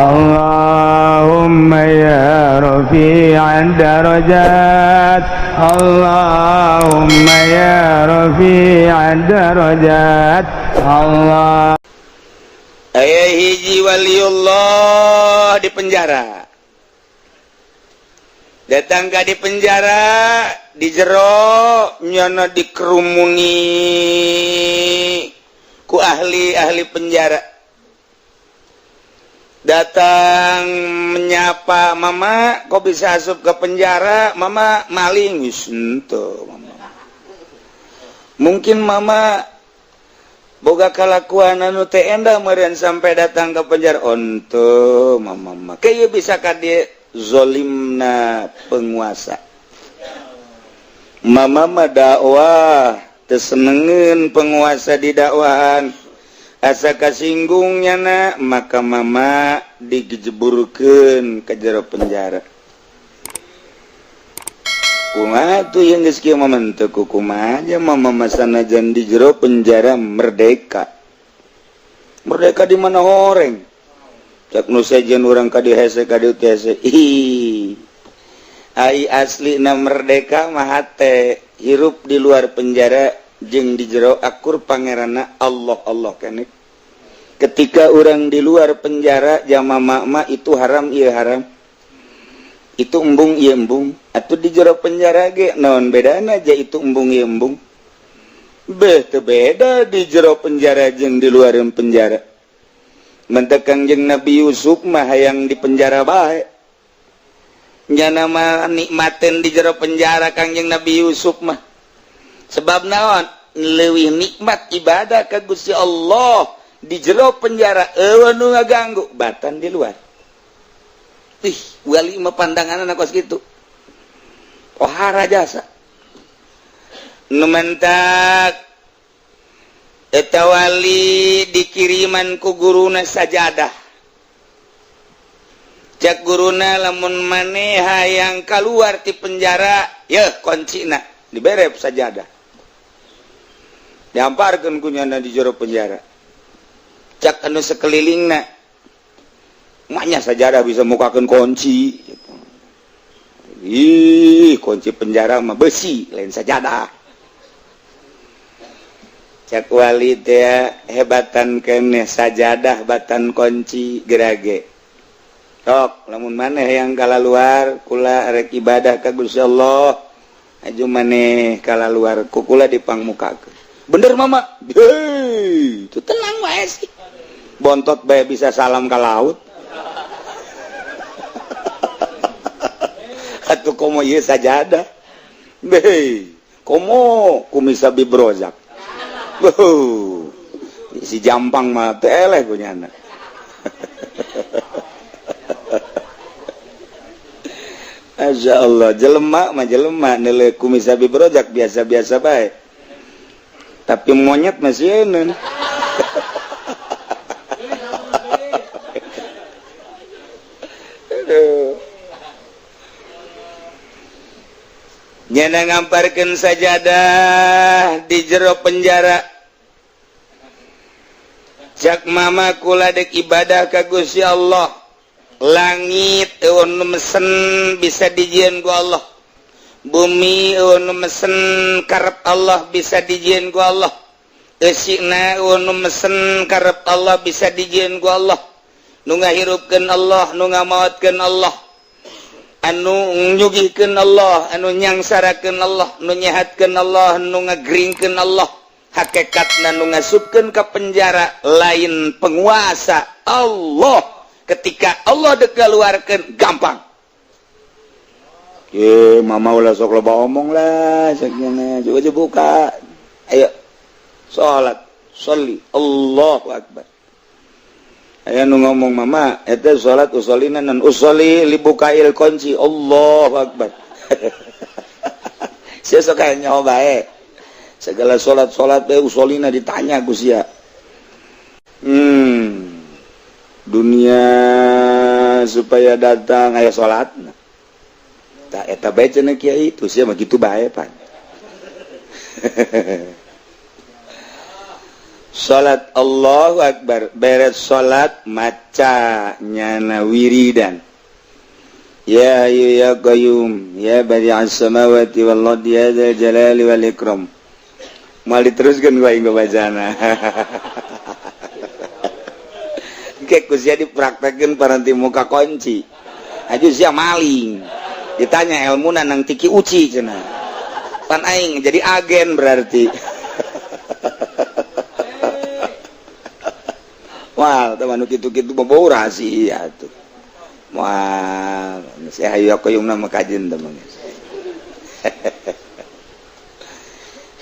Allahumma ya rafi'ad darajat, Allahumma ya rafi'ad darajat, Allah. Aya hiji waliullah di penjara, datang ka di penjara, di jero nyana dikerumuni ku ahli-ahli penjara, datang menyapa, "Mama, kok bisa asup ke penjara? Mama maling?" "Wis henteu, Mama. Mungkin Mama boga kalakuan anu teu endah meureun sampai datang ke penjara." "Henteu, Mama mah." Kayak bisa ka dieu zolimna penguasa. Mama mah dakwah, teu senengeun penguasa di dakwahan, asa kasinggung nyana, maka Mama digejeburkeun ke jero penjara. Kumaha tuh yang geus kieu? Mama teu kumaha aja. Mama mah sanajan di jero penjara merdeka. Merdeka di mana horeng? Cak nu sejen urang ka dieu hese, ka dieu teh hese. Ih, ai asli na merdeka mah hate. Hirup di luar penjara jeung di jero akur, pangeranna Allah Allah keneh. Ketika orang di luar penjara jama mama itu haram, iya haram, itu embung, iya embung. Atau di jero penjara ge naon bedana aja itu embung, iya embung? Beh, teu beda di jero penjara jeung di luar penjara. Mentek Kangjeng Nabi Yusuf mah hayang di penjara bae. Nyana mah nikmatin di jero penjara Kangjeng Nabi Yusuf mah. Sebab naon? Leuwih nikmat ibadah ka Gusti Allah di jero penjara, euweuh nu ngaganggu batan di luar. Ih, wali mah pandangan kos kitu. Pohara jasa. Nu mentak eta wali dikiriman ku guruna sajadah. Cek guruna, "Lamun maneh hayang keluar ti penjara, yeuh kuncina." Dibere sajadah, dihamparkeun ku nyana di jero penjara. Cak anu sekelilingna, "Maknya sajadah bisa mukakeun kunci?" "Ih, kunci penjara mah besi, lain sajadah." Cak wali teh, "Hebatan keneh sajadah batan kunci gerage. Sok lamun maneh hayang kalaluar, kula rek ibadah ka Gusti Allah, aju maneh kalaluar, ku kula dipangmukakeun." "Bener, Mama?" Hei, itu tenang wae sih, bontot bae bisa salam ka laut. Atuh komo ieu sajadah. Beh, komo kumisa bibrozak. Wuh, si jampang mah teu eleh ku nyana. Masya Allah, jelema mah jelema nilai kumisa bibrozak biasa-biasa bae. Tapi monyet masih eun. Aduh. Nyana ngamparkeun sajadah di jero penjara. Cak Mama, "Kula dek ibadah ka Gusti Allah. Langit euweuh nu mesen bisa dijieun ku Allah, bumi euweuh nu mesen karep Allah bisa dijieun ku Allah, eusina euweuh nu mesen karep Allah bisa dijieun ku Allah. Nu ngahirupkeun Allah, nu ngamaotkeun Allah, anu nyugihkeun Allah, anu nyangsarakeun Allah, nu nyehatkeun Allah, nu ngagringkeun Allah. Hakikatna nu ngasupkeun ka penjara lain penguasa, Allah. Ketika Allah dek keluarkeun gampang." "Ye, Mama ulah sok loba omong lah," sakjana juga buka. "Ayo salat, sholli." Allahu akbar. Aya nu ngomong, "Mama, eta salat usolina nan usolli libukail kunci." Allahu akbar. Sia sok aya nyaho bae. Segala salat-salat bae usolina ditanya ku sia. Dunia supaya datang aya salatna. Tak eta bae cenah kiai itu, sia mah kitu bae pan. Salat, Allahu Akbar, beres salat maca nyana wiridan, ya hayyu ya qayyum ya badi'as samawati wal ardi ya dzal jalali wal ikram. Moal diteruskeun ku aing bacana. Ke ku sia dipraktekeun paranti muka kunci aju sia maling, ditanya ilmuna nang tiki uci cenah, pan aing jadi agen berarti. Wah, teman kitu-kitu bau rahasia tuh. Wah, saya hayu aku yung nama kajin teman.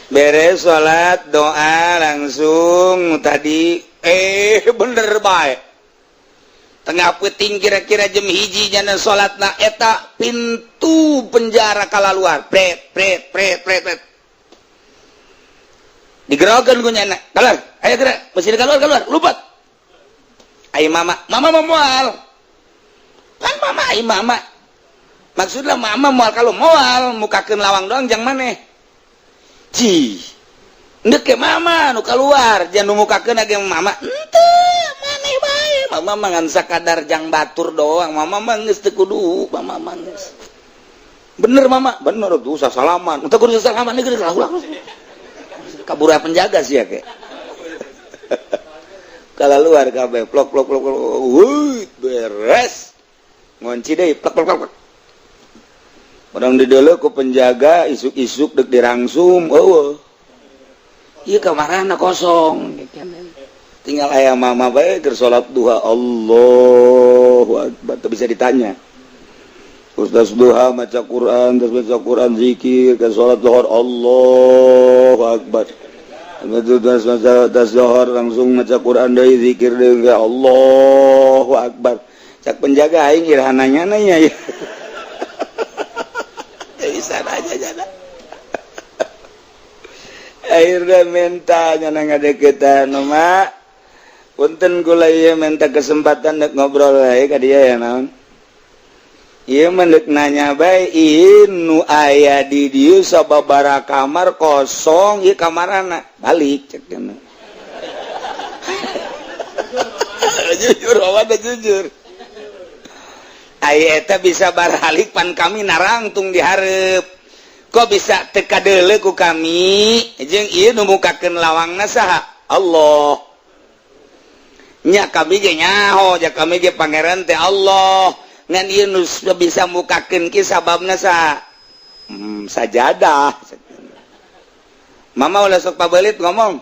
Beres sholat doa langsung tadi bener baik. Tengah peting kira-kira jam 1 jana sholat na eta pintu penjara kala luar. Pret pret pret pret pret. Digerokan ku nyana. Keluar, ayo gerak, mesti keluar keluar, lupat. Ay mama, mama mau mual. Kan mama ay mama. Maksudnya mama mual kalau mual mukakeun lawang doang jang maneh. Ci. Ndek ke mama nu keluar, jangan nu mukakeun age mama. Henteu, maneh bae. Mama mah ngan sakadar jang batur doang. Mama mah geus teu kudu, mama mah geus. Bener mama, bener tuh sasalaman. Teu kudu sasalaman geus ulah. Kabur penjaga sih ya ke. Kalau luar kabeh plok plok plok plok, wuih, beres ngunci deui plok plok plok. Orang di dulu ku penjaga isuk-isuk dek dirangsum, eueuh. Ieu kamarana kosong. Tinggal aya mama bae keur salat duha, Allahu akbar, teu bisa ditanya. Terus duha maca Quran, terus maca Quran zikir, ke salat zuhur Allahu akbar. Das zuhur langsung maca Quran deui zikir deui Allahu akbar. Cak penjaga aing iraha nanya ya. Teu bisa nanya jana. Akhirna menta nyana ngadeukeutan mah. Punten kula ieu menta kesempatan dek ngobrol wae ka dieu ya naon. Ieu mah deuk nanya bae ieu nu aya di dieu sababaraha kamar kosong ieu kamarana balik cek cenah. Jujur awak jujur. Aya eta bisa baralik pan kami narangtung dihareup. Kok bisa teu kadeuleu ku kami jeung ieu nu mukakeun lawangna saha? Allah. Nya kami ge nyaho, ja kami ge pangeran teh Allah. Ngan ieu nu bisa mukakeun ki sababna saha? Sajadah. Mama ulah sok pabelit ngomong.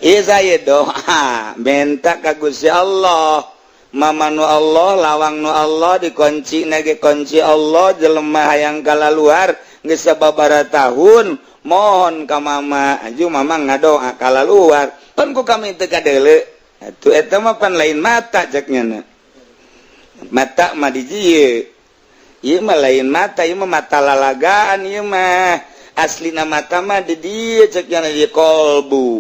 Ieu saya doa minta ka Gusti Allah. Mama nu Allah, lawang nu Allah dikunci nage kunci Allah, jelema hayang kalaluar geus sababaraha tahun mohon ka mama, aju mama ngadoa kalaluar. Pan ku kami teu kadeuleu. Atuh eta mah pan lain mata cek nyana. Mata mah di dieu. Ieu mah lain mata, ieu mah mata lalagaan ieu mah. Aslina mata mah di dieu cek nyana di kolbu.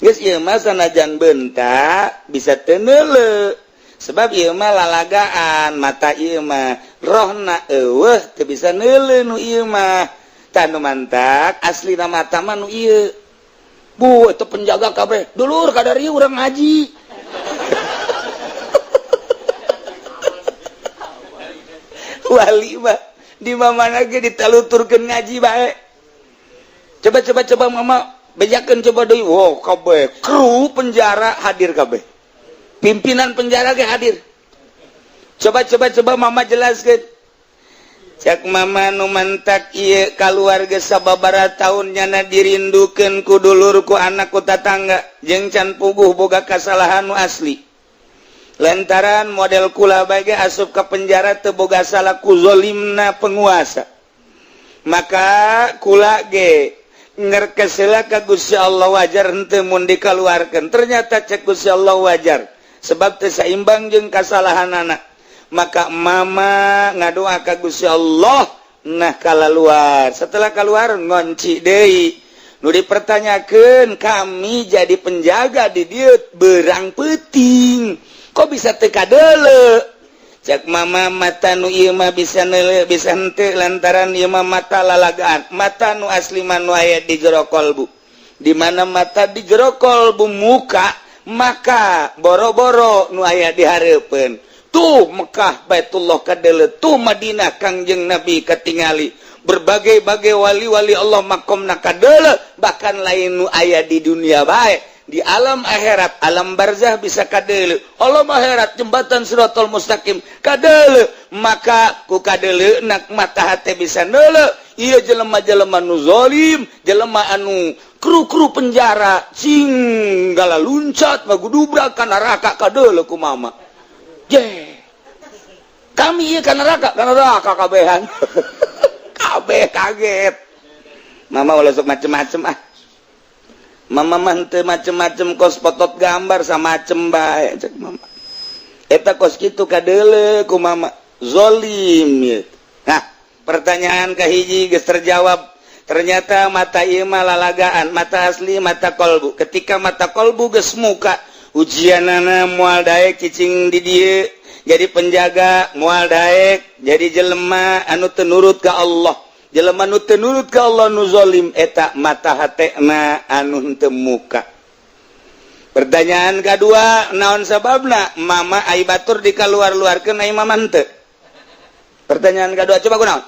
Geus ieu mah sanajan bentak bisa teu neuleu. Sebab ieu mah lalagaan mata ieu mah rohna eueuh teu bisa neuleu nu ieu mah. Tah nu mantak aslina mata mah nu ieu. Bu itu penjaga kabeh dulur kadari urang ngaji. Wali mah di mana ge ditaluturkeun ngaji bae. Coba coba coba mama bejakeun coba deui. Wow kabeh kru penjara hadir kabeh. Pimpinan penjara ge hadir. Coba coba coba mama jelaskeun. Cak mama nu mantak ieu kaluarga sababaraha taun nyana dirindukeun ku dulur ku anak ku tatangga jeung can puguh boga kasalahan nu asli. Lantaran model kula bae ge asup ka penjara teu boga salah ku zolimna penguasa. Maka kula ge ngerkesela ka Gusti Allah wajar henteu mun dikaluarkeun. Ternyata cek Gusti Allah wajar sebab teu saimbang jeung kasalahanana. Maka mama ngadoa ka Gusti Allah nah kalaluar. Setelah keluar ngonci deui. Nu dipertanyakeun kami jadi penjaga di dieu berang peuting. Kok bisa teu kadeuleu? Cek mama mata nu ieu mah bisa neuleu bisa henteu lantaran ieu mah mata lalagaan. Mata nu asli mah nu aya di jero kolbu. Di mana mata di jero kolbu muka, maka boro-boro nu aya di hareupeun. Tuh Mekah Baitullah kadeuleu, tuh Madinah Kangjeng Nabi katingali. Berbagai-bagai wali-wali Allah makomna kadeuleu, bahkan lain nu aya di dunia bae, di alam akhirat, alam barzah bisa kadeuleu. Alam akhirat jembatan Siratal Mustaqim kadeuleu, maka ku kadeuleu nak mata hate bisa neuleu. Ieu jelema-jelema nu zalim, jelema anu kru-kru penjara cing gala luncat ngagudubrak ka neraka kadeuleu ku mama. Je. Kami ieu ka neraka kabehan. Kabeh kaget. Mama ulah sok macem-macem ah. Mama mah teu macem-macem kos potot gambar samacem bae cek mama. Eta kos kitu kadeuleu ku mama zolim ieu. Nah, pertanyaan kahiji geus terjawab. Ternyata mata ieu mah lalagaan, mata asli mata kolbu. Ketika mata kolbu geus muka, ujianana moal daek cicing di dieu jadi penjaga, moal daek jadi jelema anu teu nurut ka Allah. Jelema nu teu nurut ka Allah nu zalim eta mata hatena anu henteu muka. Pertanyaan kedua, naon sababna mama ai batur dikaluar-luarkeun ai mama henteu? Pertanyaan kedua coba kunaon?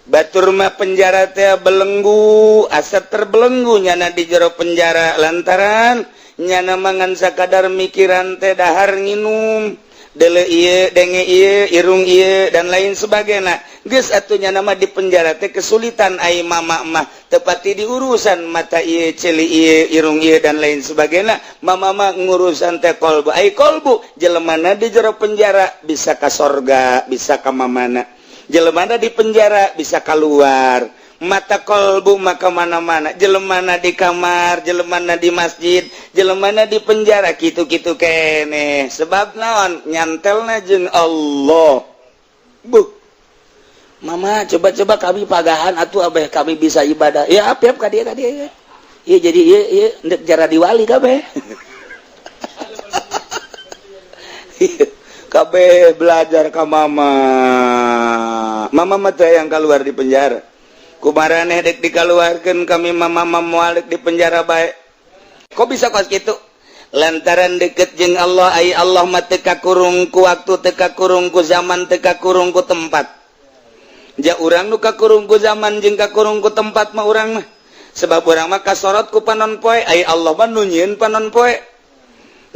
Batur mah penjara teh belenggu, asa terbelenggu nyana di jero penjara lantaran nyana mangan sakadar mikiran teh dahar nginum. Dele ieu, denge ieu, irung ieu dan lain sebagainya. Geus atuh nyana mah di penjara teh kesulitan ai mama mah tepati di urusan mata ieu, ceuli ieu, irung ieu dan lain sebagainya. Mama mah ngurusan teh kolbu. Ai kolbu jelemana di jero penjara bisa ka sorga, bisa ka mamana. Jelemana di penjara bisa keluar. Mata kolbu maka mana-mana, jelemana di kamar, jelemana di masjid, jelemana di penjara kitu-kitu kene. Sebab naon nyantelna jeung Allah. Buh. Mama coba-coba kami pagahan atuh abeh kami bisa ibadah. Ya apiap ka dieu ka dieu. Ieu jadi ieu ieu ndek jara diwali kabeh. Kabeh belajar ka mama. Mama mah teh yang keluar di penjara. Kumaraneh dek dikaluarkeun kami mama moal dek di penjara bae. Kok bisa kos kitu? Lantaran deket jeung Allah, ai Allah mah teu kakurung ku waktu, teu kakurung ku zaman, teu kakurung ku tempat. Ja urang nu kakurung ku zaman jeung kakurung ku tempat mah urang mah. Sebab urang mah kasorot ku panon poe, ai Allah mah nu nyieun panon poe.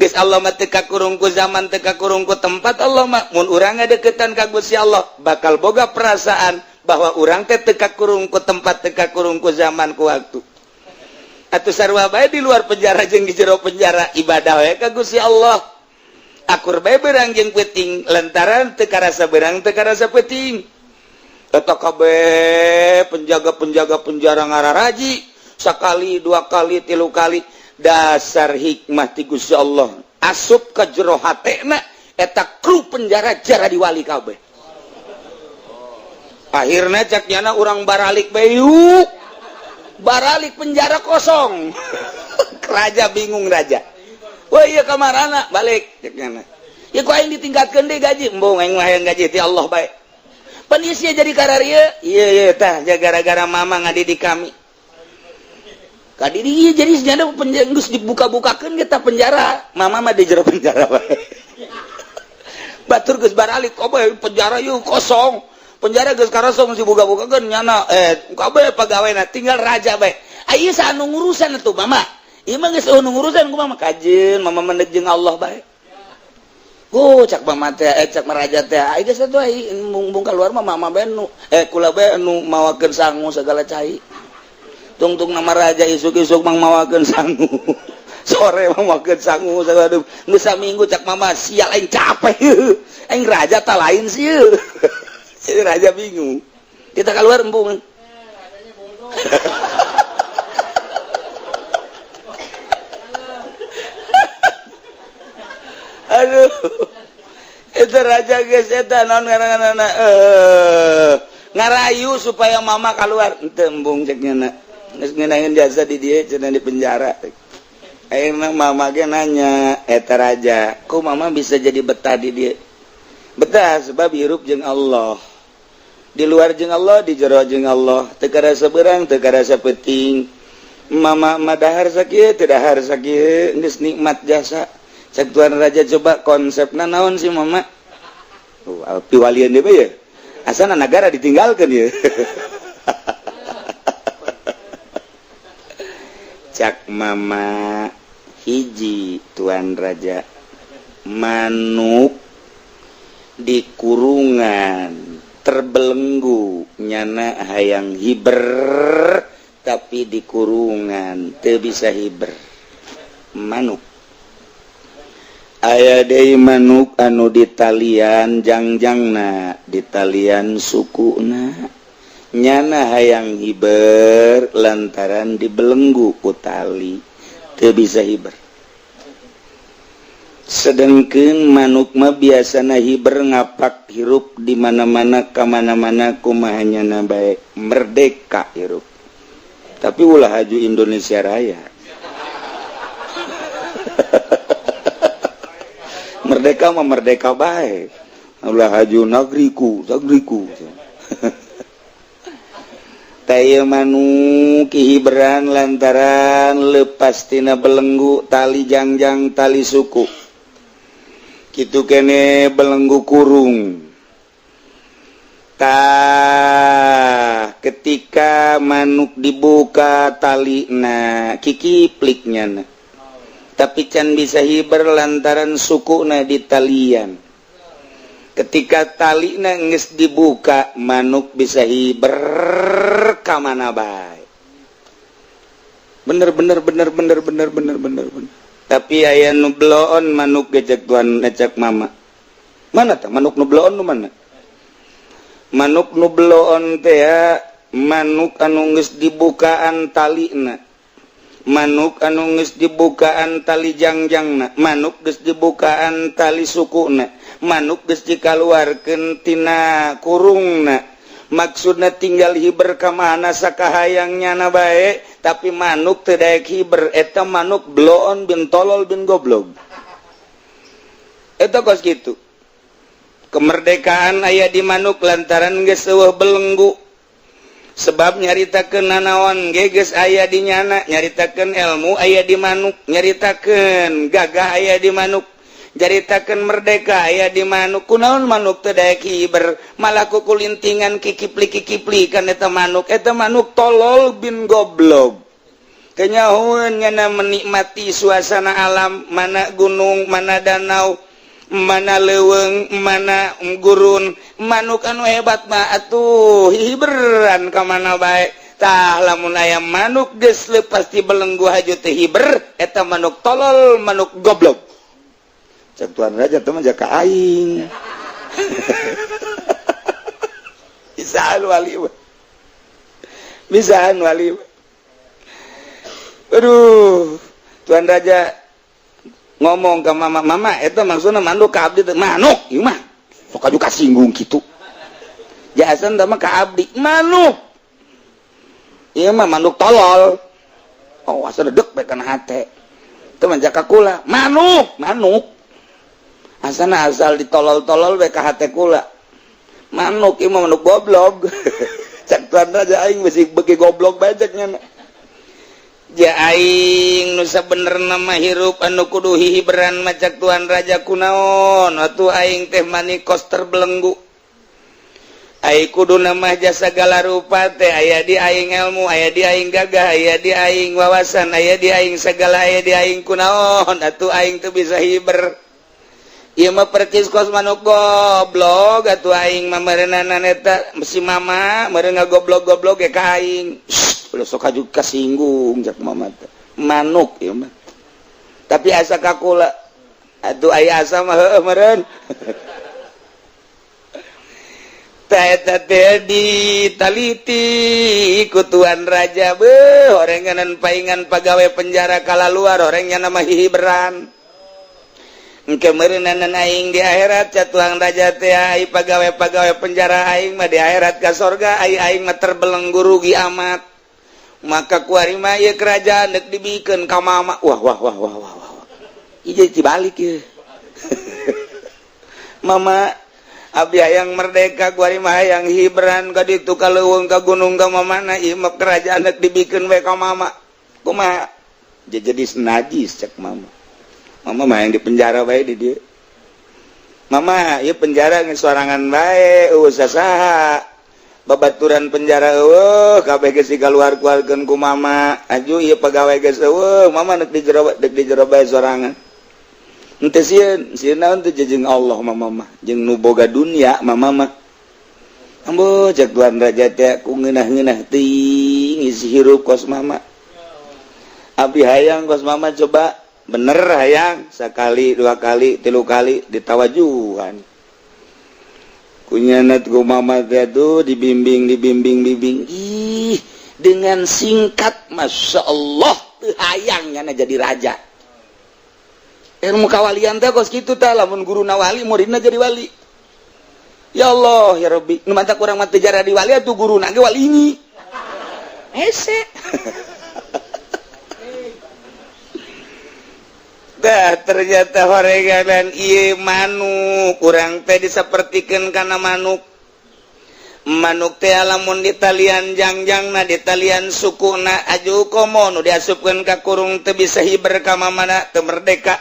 Geus Allah mah teu kakurung ku zaman, teu kakurung ku tempat Allah mah. Mun urang ngadeukeutan ka Gusti Allah bakal boga perasaan bahwa urang teh teu kakurung ku tempat, teu kakurung ku zaman ku waktu. Atuh sarua bae di luar penjara jeung di jero penjara ibadah we ka Gusti Allah. Akur bae beurang jeung peuting lantaran teu karasa beurang teu karasa peuting. Eta kabeh penjaga-penjaga penjara ngararaji sakali, dua kali, tilu kali. Dasar hikmah ti Gusti Allah asup ka jero hatena eta kru penjara jara diwali kabeh. Akhirnya cak nyana urang baralik bae baralik penjara kosong. Raja bingung raja. Wah iya kamarana balik cak nyana. Ya ku aing ditingkatkeun deui gaji, embung aing mah hayang gaji ti Allah bae. Pan ieu sia jadi kararieu. Ieu ieu tah gara-gara mama ngadidik kami. Kadidik ieu jadi senyana penjara geus dibuka-bukakeun ge tah penjara. Mama mah di jero penjara bae. Batur geus baralik kabeh penjara ieu kosong. Penjara geus karosong dibuka-bukakeun nyana kabeh pegawena tinggal raja bae. Ieu saha nu ngurusan atuh mama? Ieu mah geus nu ngurusan ku mama kajeun mama mendek jeung Allah bae. Oh cak mama teh cak maraja teh ai geus atuh ai mung keluar mah mama bae nu kula bae nu mawakeun sangu segala cai. Tungtung nama raja isuk-isuk mang mawakeun sangu. Sore mawakeun sangu segala geus saminggu cak mama sial aing capek. Aing raja ta lain sieun. Jadi raja bingung. Kita keluar embung. Aduh. Itu raja geus eta naon ngaranna ngarayu supaya mama keluar. Henteu embung cek nyana. Geus ngeunaheun jasa di dieu cenah di penjara. Ayeuna mama ge nanya eta raja, "Kok mama bisa jadi betah di dieu?" Betah sebab hirup jeung Allah. Di luar jeung Allah, di jero jeung Allah. Teu karasa beurang, teu karasa peuting. Mama madahar sakieu teu dahar sakieu geus nikmat jasa. Cek Tuan Raja, coba konsepna naon sih, Mama? Oh, piwalian deui ya. Asana negara ditinggalkan ya. Cak Mama, hiji, Tuan Raja, manuk di kurungan terbelenggu, nyana hayang hiber, tapi di kurungan teu bisa hiber. Manuk aya deui, manuk anu ditalian jangjangna, ditalian sukuna, nyana hayang hiber, lantaran dibelenggu ku tali teu bisa hiber. Sedangkan manuk mah biasana hiber, ngapak hirup di mana-mana, ka mana-mana, kumaha nyana bae, merdeka hirup. Tapi ulah haju Indonesia Raya. Merdeka mah merdeka bae, ulah haju nagriku nagriku. Taya manuk hiberan lantaran lepas tina belenggu tali jangjang, tali suku. Kitu kene belenggu kurung. Tah, ketika manuk dibuka tali na, kikipliknya na, tapi can bisa hiber lantaran suku na di talian. Ketika tali na geus dibuka, manuk bisa hiber ka mana bae. Bener bener bener bener bener bener bener bener. Tapi aya nu bloon manuk gejek tuan. Cek Mama, mana tah manuk nu bloon? Nu mana manuk nu bloon teh ya? Manuk anu geus dibukaan talina, manuk anu geus dibukaan tali jangjangna, manuk geus dibukaan tali sukuna, manuk geus dikaluarkeun tina kurungna, maksudna tinggal hiber ka mana sakahayang nyana bae, tapi manuk teu daek hiber. Eta manuk bloon bin tolol bin goblok. Eta kos kitu kemerdekaan aya di manuk lantaran geus eueuh belenggu, sebab nyaritakeun nanaon ge geus aya di nyana, nyaritakeun ilmu aya di manuk, nyaritakeun gagah aya di manuk, nyaritakeun merdeka aya di manuk. Kunaon manuk teu daek hiber, malah kukulintingan, kikipli kikipli kan? Eta manuk, eta manuk tolol bin goblok. Kenyahoeun nyana menikmati suasana alam, mana gunung, mana danau, mana leuweung, mana gurun. Manuk anu hebat mah atuh hiberan ka mana bae. Tah, lamun aya manuk geus leupas ti belenggu haju teu hiber, eta manuk tolol, manuk goblok. Cek Tuan Raja, teh mah jaka aing bisaan wali mah, bisaan wali mah. Aduh, Tuan Raja ngomong ke Mama, "Mama, itu maksudnya manuk ka abdi teh?" "Manuk ieu mah sok aju kasinggung kitu, jasan teh mah ka abdi. Manuk ieu mah manuk tolol." Oh, asa dedek bae kana hate teu mah jaka kula. Manuk, manuk asana asal ditolol-tolol bae ka hate kula. "Manuk ieu mah manuk goblok." Cek Tuan Raja, aing bisi beuki goblok bae cek nya. Ja aing nu sabenerna mah hirup anu kudu hihiberan mah, cek Tuan Raja, kunaon atuh aing teh mani kos terbelenggu? Ai kudu mah jasa segala rupa teh aya di aing, ilmu aya di aing, gagah aya di aing, wawasan aya di aing, segala aya di aing. Kunaon atuh aing teu bisa hiber? Ieu mah percis kos manuk goblok atuh aing mah meureunana. Eta si Mama meureun ngagoblok-goblok ge ka aing. "Ulah sok aju kasinggung," cek Mama teh. "Manuk ieu mah." Tapi asa ka kula atuh aya asa mah heueuh meureun. Eta teh ditaliti ku Tuan Raja. Beuh, orenganan paingan pagawe penjara kala luar, orangnya nama hihiberan. Engke meureunana aing di akhirat, ca Tuan Raja teh, ai pagawe-pagawe penjara aing mah di akhirat ka sorga, ai aing mah terbelenggu, rugi amat. Maka kuari mah ieu kerajaan dek dibikeun ka Mama. Wah wah wah wah wah wah, ieu dibalik ieu. "Mama, abdi hayang merdeka, kuari mah hayang hiberan ka ditu, ka leuweung, ka gunung, ka mamana. Ieu mah kerajaan dek dibikeun we ka Mama." Kumaha jadi najis cek mama. Mama mah yang di penjara bae di dieu. Mama ieu penjara geus sorangan bae, eueuh sasaha. Babaturan penjara eueuh, kabeh geus dikaluar-keluarkeun ku mama. Aju ieu pegawai geus eueuh, mama deuk di jero, deuk di jero bae sorangan. Henteu sieun, sieun naon teh jeung Allah mama mah, jeung nu boga dunia mama mah. Ambo cek Tuan Raja teh ku ngeunah-ngeunah teuing isi hirup kos mama. Abdi hayang kos mama, coba bener hayang sekali, dua kali, tilu kali ditawajuhan kunyanat ku mama teh tuh dibimbing, dibimbing, bimbing. Ih, dengan singkat, masya Allah, teu hayang nyana jadi raja. Ilmu kawalian teh kos kitu tah, lamun guruna wali, muridna jadi wali. Ya Allah ya Rabbi, nu mantak urang mah teu jadi wali atuh guruna ge wali ini hese. Dah, ternyata horeganan ieu manuk, kurang teh disapertikeun kana manuk. Manuk teh lamun ditalian jangjangna, ditalian sukuna, aju komo nu diasupkeun ka kurung teu bisa hiber ka mamana, teu merdeka.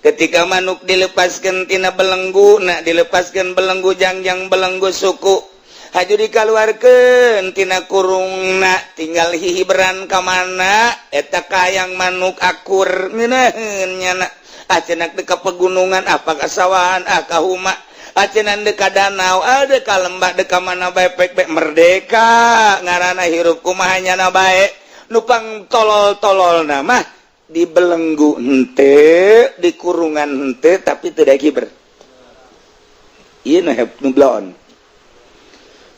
Ketika manuk dilepaskeun tina belenggu na, dilepaskeun belenggu jangjang, belenggu suku, haju dikaluarkeun tina kurungna, tinggal hihiberan ka mana eta kayang manuk akur ngeunaheun nyana. Ah, cenah deuk ka pegunungan, apa ka sawahan, ah ka huma, ah cenah deuk ka danau, ah deuk ka lembah, deuk ka mana bae, pek pek merdeka ngaranna hirup. Kumaha nyana bae, nupang tolol-tolol mah dibelenggu henteu, di kurungan henteu, tapi tidak kiber. Ieu nu nu bloon.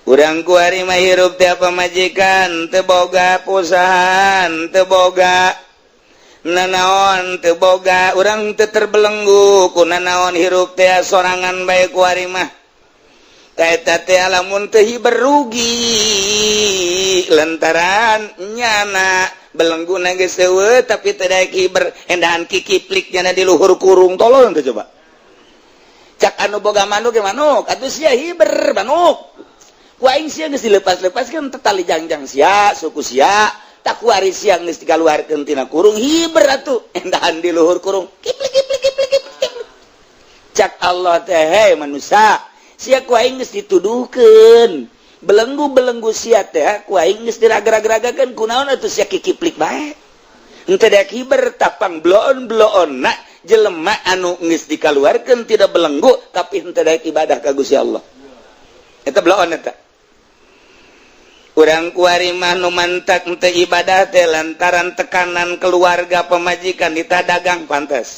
Urang kuari mah hirup teh pamajikan teu boga, perusahaan teu boga, nanaon teu boga, urang teu terbelenggu ku nanaon, hirup teh sorangan bae kuari mah. Eta teh lamun teu hiber rugi, lantaran nyana belenggu geus eueuh tapi teu daek hiber, endahan kikiplik nyana di luhur kurung. Tolong teh coba cak anu boga manuk ge, manuk atuh sia hiber manuk. Ku aing sia geus dilepas-lepaskeun tali jangjang sia, suku sia, tak kuari sia geus dikaluarkeun tina kurung, hiber atuh. Endahan di luhur kurung kiplik kiplik kiplik kiplik kiplik. Cak Allah teh, hei manusia, sia ku aing geus dituduhkeun belenggu-belenggu sia teh, ku aing geus diraga-ragakeun, kunaon atuh sia kikiplik bae henteu daek hiber? Tapang bloon-bloon na jelema anu geus dikaluarkeun tidak belenggu tapi henteu daek ibadah ka Gusti Allah. Eta bloon eta. Urang kuari mah nu mantak teu ibadah teh lantaran tekanan keluarga, pemajikan dagang, pantes.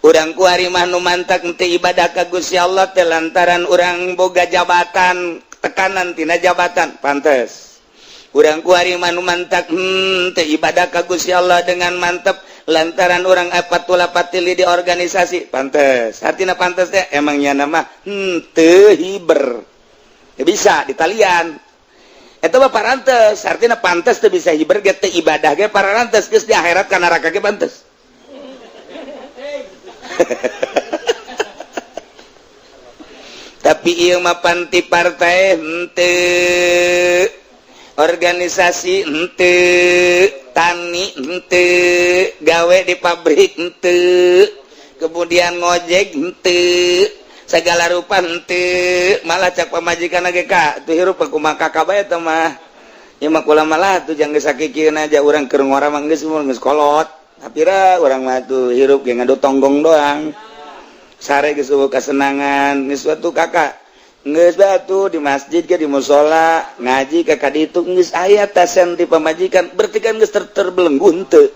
Urang kuari mah nu mantak teu ibadah ka Gusti Allah teh lantaran urang boga jabatan, tekanan tina jabatan, pantes. Urang kuari mah nu mantak teu ibadah ka Gusti Allah dengan mantep lantaran urang apatula patili di organisasi, pantes. Artinya pantes teh emangnya nama teu hiber ya, bisa ditalian itu mah parantes. Artinya pantes teu bisa hiber ge, teu ibadah ge parantes, geus di akhirat ka neraka ge pantes. Tapi ieu mah panti partai henteu, organisasi henteu, tani henteu, gawe di pabrik henteu, kemudian ngojek henteu, segala rupa henteu. Malah cak pamajikan ge, ka tuh hirup kumaha kakak bae teh mah ya mah, kula malah tuh jangan sakikieun aja, urang keur ngora mah geus geus kolot. Tapi ra urang mah tuh hirup ge ngadu tonggong doang, sare geus eueuh kasenangan, geus atuh kakak geus batu di masjid ke di musola ngaji ka ditu geus aya tasen di pamajikan, berarti kan geus terbelenggu. Henteu,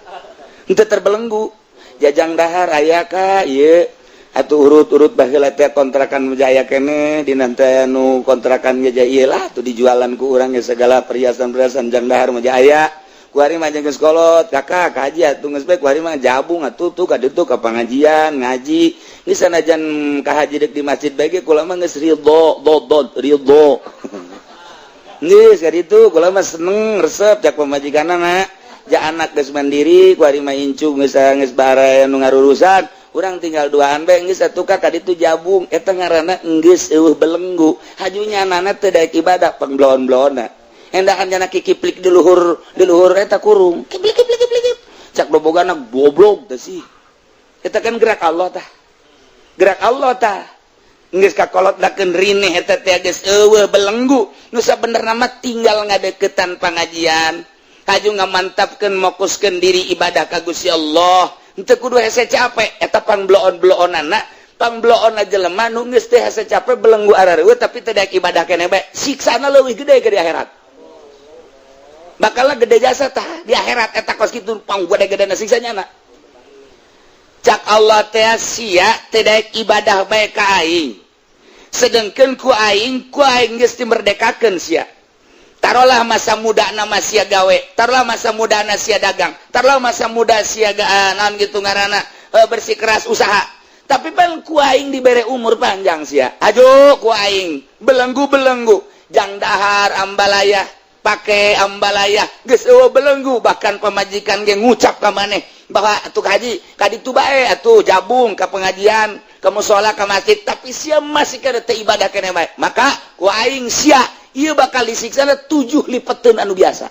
henteu terbelenggu. Jajang dahar aya ka ieu atuh, urut-urut baheula teh kontrakan jaya keneh dina teh, nu kontrakan ge ieu lah tuh dijualan ku urang ge segala perhiasan-perhiasan, jang dahar mah aya. Kuari mah geus kolot kakak kaji atuh, geus bae kuari mah jabung atuh tuh ka ditu ka pangajian ngaji geus, sanajan ka haji deuk di masjid bae ge kula mah geus ridho do do ridho geus ka ditu, kula mah seneng resep. Cak pamajikanna, ja anak geus mandiri kuari mah, incu geus geus bare nu ngarurusan, urang tinggal duaan bae geus atuh ka ditu jabung. Eta ngaranna geus eueuh belenggu, hajunya nana teu daek ibadah, pangbloon-bloonna. Endahan jana kikiplik di luhur eta kurung. Kiplik kiplik kiplik. Cak bobogana goblok teh sih. Eta kan gerak Allah tah. Gerak Allah tah. Geus kakolot dakeun rineh eta teh geus eueuh belenggu. Nu sabenerna mah tinggal ngadeukeutan pangajian. Haju ngamantapkeun, mokuskeun diri ibadah ka Gusti Allah. Henteu kudu hese capek, eta pangbloon-bloonana, pangbloon jelema nu geus teh hese capek, belenggu arareueuh, tapi teu daek ibadah keneh bae. Siksana leuwih gede ke di akhirat. Bakal gede jasa tah di akhirat eta kos kitu pang gede-gede siksanya na. Cak Allah teh, sia teu daek ibadah bae ka aing. Sedengkeun ku aing geus dimerdekakeun sia. Taruhlah masa muda nama sia gawe, taruhlah masa muda na sia dagang, taruhlah masa muda sia naon gitu ngaranna, bersikeras usaha. Tapi pan ku aing dibere umur panjang sia. Aduh, ku aing belenggu-belenggu jang dahar ambalaya, pake ambalaya, geus eueuh belenggu. Bahkan pamajikan ge ngucap ka maneh bahwa atuh haji ka ditu bae, atuh jabung ka pengajian, ke musola, ke masjid, tapi sia masih kada teu ibadah keneh bae, maka ku aing sia ieu bakal disiksa 7 lipeteun anu biasa.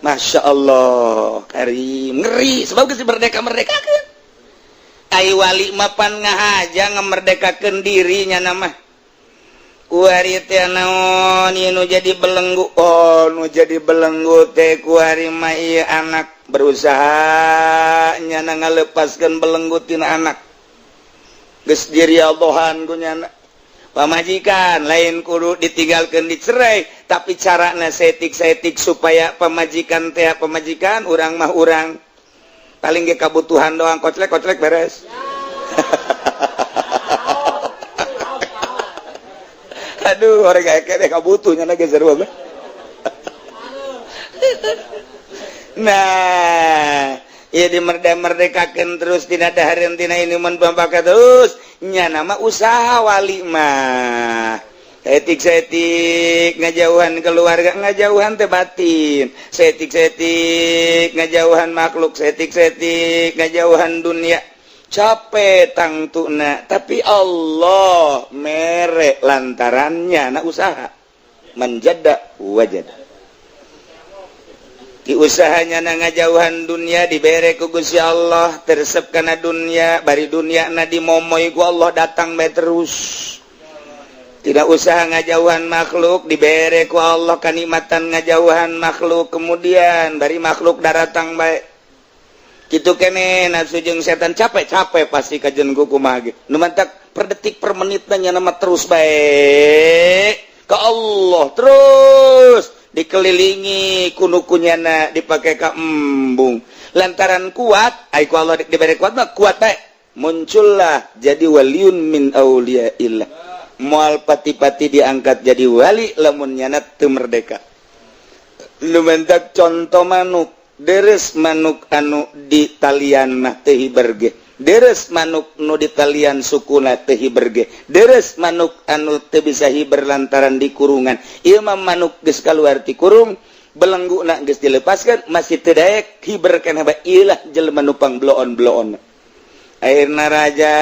Masya Allah karim, ngeri, sebab geus merdeka merdekakeun. Ai wali mapan ngahaja ngemerdekakeun dirinya nama kuari teh naon ieu nu jadi belenggu? Oh, nu jadi belenggu teh kuari mah ieu anak. Berusaha nyana ngalepaskeun belenggu tina anak, geus diriallohan ku nyana. Pamajikan lain kudu ditinggalkan, dicerai, tapi cara saeutik-saeutik supaya pamajikan teh pamajikan, urang mah urang, paling ge kabutuhan doang, koclek koclek beres. Aduh, orang kayak kayak kabutuhnya lagi seru banget. Nah ya, dimerdeka-merdekakan terus, tidak ada hari tina ini pakai terus nya nama usaha wali mah saeutik-saeutik ngajauhan keluarga, ngajauhan teh batin, saeutik-saeutik ngajauhan makhluk, saeutik-saeutik ngajauhan dunia. Capek tangtuna, tapi Allah mere lantarannya na usaha. Man jadda wajada. Di usahanya na ngajauhan dunia, dibere ku Gusti Allah, teresep kana dunia, bari dunia na dimomoy ku Allah, datang bae terus. Tidak usaha ngajauhan makhluk, dibere ku Allah kanikmatan ngajauhan makhluk, kemudian bari makhluk daratang bae kitu kene. Nafsu jeung setan capek-capek pasti kajen ku kumaha ge nu mantak per detik per menit nya nama terus bae ke Allah, terus dikelilingi kunukunyana dipakai ka embung. Lantaran kuat ai ku Allah diberi kuat mah kuat bae, muncullah jadi waliun min auliyaillah. Moal pati-pati diangkat jadi wali lamun nyana teu merdeka. Lu mentak contoh manuk deres, manuk anu di talian mah teu hiber ge deres, manuk nu di talian sukuna teu hiber ge deres, manuk anu teu bisa hiber lantaran di kurungan. Ieu mah manuk geus kaluar ti kurung, belenggu na geus dilepaskan, masih teu daek hiber keneh bae. Ieu lah jelema nu pangbloon-bloon. Akhirna raja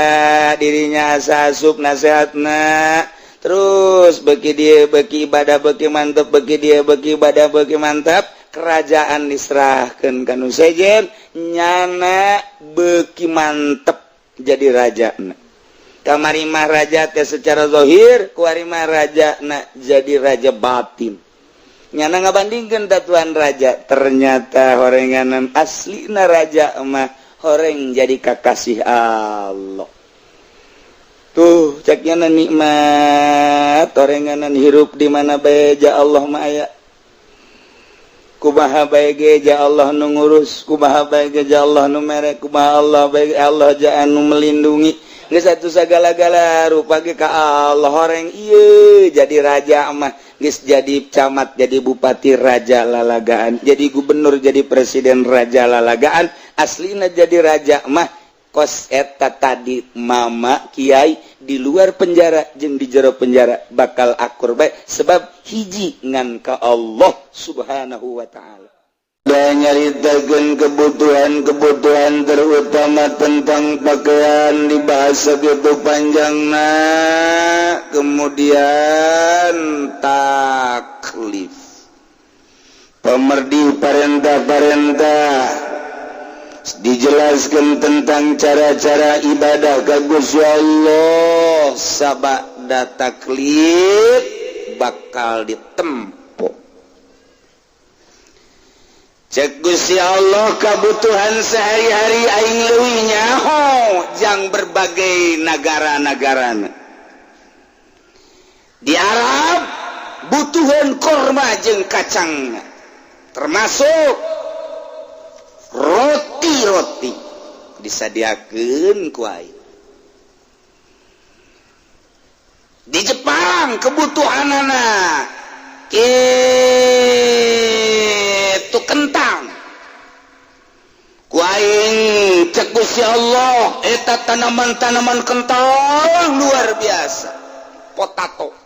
dirinya asa asup nasehatna terus, bagi dia bagi ibadah bagi mantap, bagi dia bagi ibadah bagi mantap, kerajaan diserahkan kanu sejen, nyana beki mantep jadi raja. Kamari mah raja teh secara zahir, kuari mah raja na jadi raja batin. Nyana ngabandingkeun tatuan raja, ternyata horenganan aslina raja mah horeng jadi kakasih Allah. Tuh ceknya, nikmat horenganan hirup di mana bae ja Allah mah aya, kumaha bae ge ja Allah nu ngurus, kumaha bae ge ja Allah nu mere, kumaha Allah bae Allah ja anu melindungi. Geus satu sagala-gala rupa ge ka Allah horeng. Ieu jadi raja mah geus jadi camat, jadi bupati, raja lalagaan, jadi gubernur, jadi presiden, raja lalagaan. Aslina jadi raja mah kos eta tadi, mama kiai di luar penjara jeung di jero penjara bakal akur bae, sebab hiji ngan ka Allah Subhanahu wa Ta'ala. Dan nyaritakeun kebutuhan-kebutuhan terutama tentang pakaian dibahas begitu panjangna, kemudian takluk. Taklif pemerdi parentah-parentah dijelaskan tentang cara-cara ibadah ka Gusti Allah. Sabada taklif bakal ditempo. Cek Gusti Allah, kebutuhan sehari-hari aing leuwih nyaho jang berbagai negara-negara. Di Arab butuhan korma jeung kacang, termasuk roti-roti disadiakeun ku aing. Di Jepang kebutuhanana itu kentang, ku aing cek Gusti Allah eta tanaman-tanaman kentang luar biasa, potato.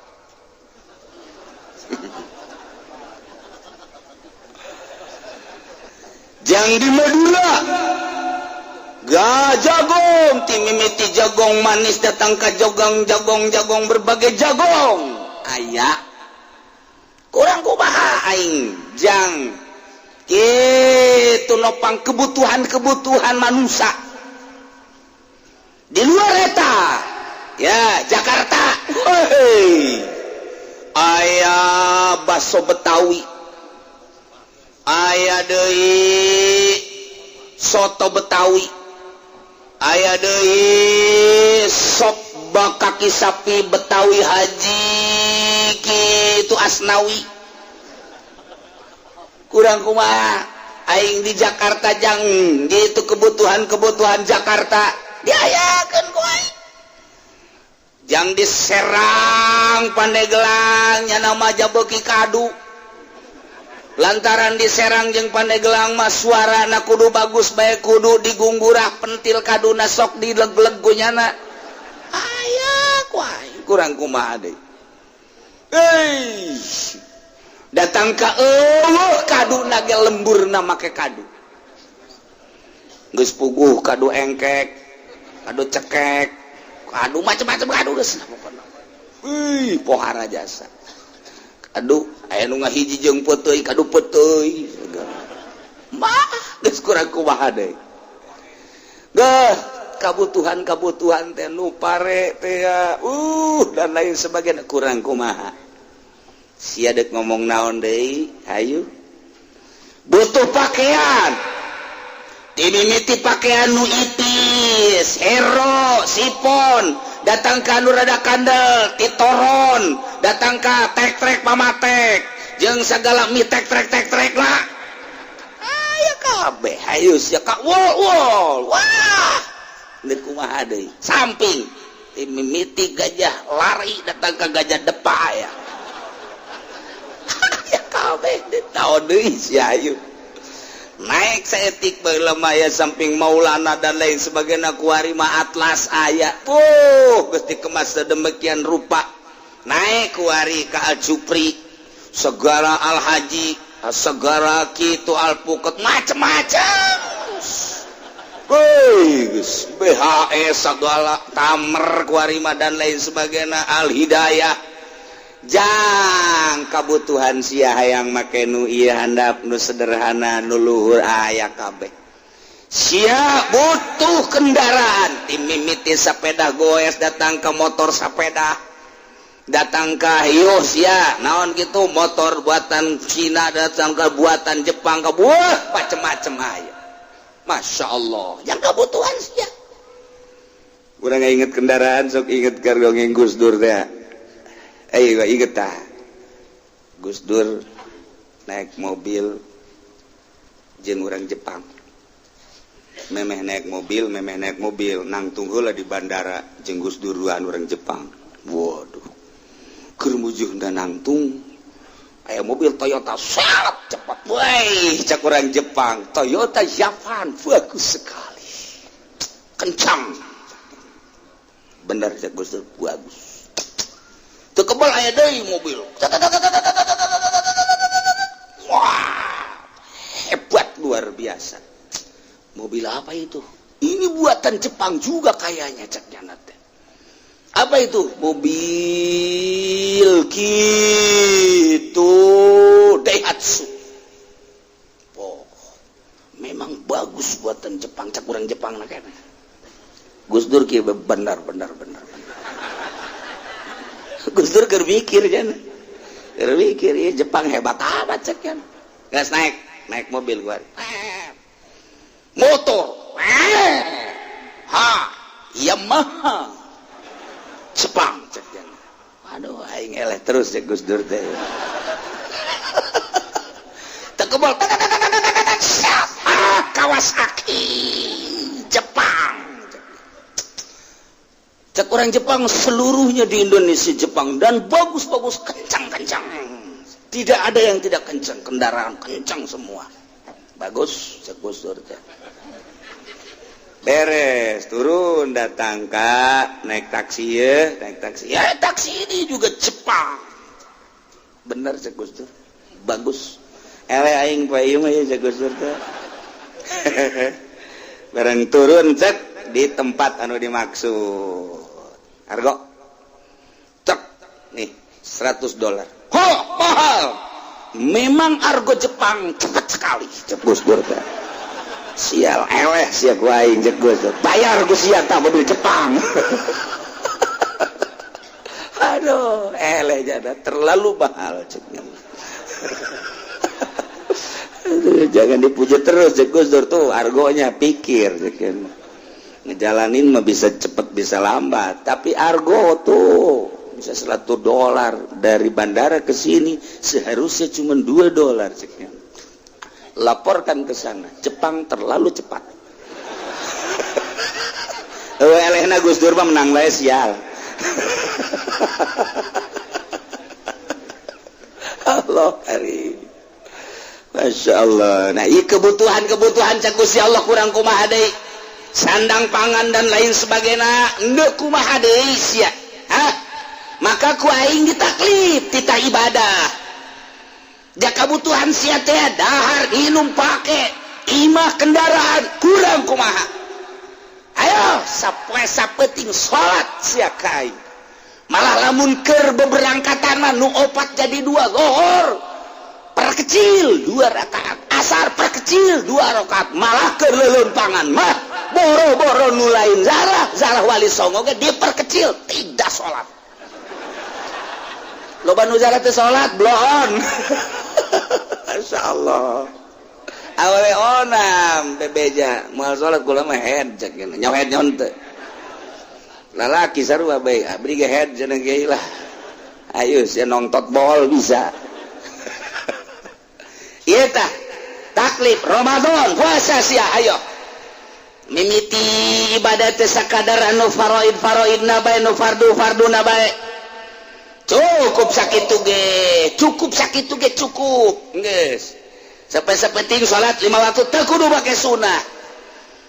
Jang di Madura ga jagong, ti mimiti jagong manis datang ka jogong jagong jagong berbagai jagong aya. Kurang kumaha aing jang kitu nopang kebutuhan-kebutuhan manusia di luar eta ya. Jakarta, hei, aya baso Betawi, aya deui soto Betawi, aya deui sop kaki sapi Betawi Haji kitu Asnawi. Kurang kumaha aing di Jakarta jang gitu kebutuhan-kebutuhan Jakarta diayakeun ku aing? Jang di Serang, Pandeglang nya nama beuki kadu, lantaran di Serang jeung Pandeglang mah suarana kudu bagus bae, kudu digungguran pentil kaduna sok dileg-leg ku nyana aya ku aing. Kurang kumaha deui? Euy, datang ka eueuh kadu nage lemburna make kadu geus puguh, kadu engkek, kadu cekek, kadu macam-macam kadu geus pokona. Wih, pohara jasa kadu. Aya nu ngahiji jeung peuteuy, kadu peuteuy mah geus. Kurang kumaha deui? Geh, kabutuhan-kabutuhan teh nu pare teh dan lain sebagainya. Kurang kumaha sia dek ngomong naon deui? Hayu, butuh pakaian, timimiti pakaian nu ipis hero sipon datang ka nu rada kandel titoron, datang ka tek trek pamatek jeung segala mi tek trek tek trek lah aya kabeh. Hayu sia ka wol wol, wah, deuk kumaha deui? Samping timimiti gajah lari datang ke gajah depa aya ya kabeh. Naon deui sia? Hayu naik saeutik baheula mah aya samping Maulana dan lain sebagainya, kuari mah Atlas aya. Puh, geus dikemas sedemikian rupa. Naik kuari ka Al Jupri segala, Al Haji segala kitu, alpuket macem-macem. Wih, geus BHS segala, tamer kuari mah dan lain sebagainya, Al Hidayah. Jang kabutuhan sia hayang make nu ieu handap, nu sederhana, nu luhur, aya kabeh. Sia butuh kendaraan, timimiti sepeda goes datang ke motor sepeda, datang ke sia naon gitu, motor buatan Cina datang ke buatan Jepang, ke buah macem-macem aya. Masya Allah, yang kebutuhan sia. Urang inget kendaraan sok inget dongeng Gus Dur teh. Ayo inget tah, Gus Dur naik mobil jeung orang Jepang, memeh naik mobil, memeh naik mobil, nangtung heula di bandara jeung Gus Dur orang Jepang. Waduh, keur mujuh nangtung aya mobil Toyota sangat cepat. Woi, cak orang Jepang, "Toyota Japan bagus sekali, kencang." "Bener," cak Gus Dur, "bagus." Teu kebal aya deui mobil, wah, hebat, luar biasa. "Mobil apa itu?" "Ini buatan Jepang juga kayaknya," cak nyana teh. "Apa itu?" "Mobil gitu." buatan Jepang, cak urang Jepang na kene. Gus Dur kieu, benar benar benar benar. Gus Dur keur mikir jan, keur mikir ya Jepang hebat amat cek kan. Gas naik naik mobil gua, motor ha Yamaha Jepang cek jan. Aduh, aing eleh terus cek Gus Dur teh. Tekebal Kawasaki Jepang, cek orang Jepang seluruhnya di Indonesia Jepang dan bagus-bagus, kencang-kencang, tidak ada yang tidak kencang, kendaraan kencang semua, bagus cek Gus Dur teh. Beres turun, datang kak, naik taksi ya, naik taksi ya, taksi ini juga Jepang, bener cek Gus Dur, bagus. Ele aing pak ieu mah ya cek Gus Dur teh. Bareng turun cek di tempat anu dimaksud, argo cek nih 100 dolar. Ho, mahal memang, argo Jepang cepat sekali cek Gus Dur teh. Sial, eleh sia ku aing cek Gus Dur, bayar ku sia tak mobil Jepang. Aduh, eleh jada, terlalu mahal cek. Aduh, jangan dipuji terus cek Gus Dur tuh, argonya pikir cek. Ngejalanin mah bisa cepet bisa lambat, tapi argo tuh bisa 100 dolar, dari bandara ke sini seharusnya cuma 2 dolar ceknya. Laporkan ke sana, Jepang terlalu cepat. Elehna Gus Dur mah menang bae, sial. Allah hari. Masya Allah. Nah, iya kebutuhan-kebutuhan cek Gusti Allah kurang kumaha deui? Sandang pangan dan lain sebagainya endeu kumaha deui sia? Hah? Maka ku aing ditaklif titah ibadah. Ja kebutuhan sia teh dahar, minum, pake, imah, kendaraan kurang kumaha? Ayo sapoe sapeting salat sia ka aing. Malah lamun keur beberangkatan mah nu opat jadi dua, lohor perkecil dua rakaat, asar perkecil dua rakaat. Malah keur leuleumpangan mah boro-boro nu lain zarah, zarah Wali Songo ge diperkecil, tidak salat. Loba nu zarah teu salat bloon. Masya Allah, awewe onam bebeja moal salat, kula mah head cek nyaho head nyaho teu lalaki sarua bae, abdi ge head cenah kiai lah. Ayo sia nongtot bol bisa. Ieu tah taklif Ramadan, puasa sia. Ayo mimiti ibadah teh sakadar anu faraid faraidna bae, nu fardu farduna bae, cukup sakitu ge cukup, sakitu ge cukup. Geus sampai sapenting salat lima waktu teu kudu make sunah,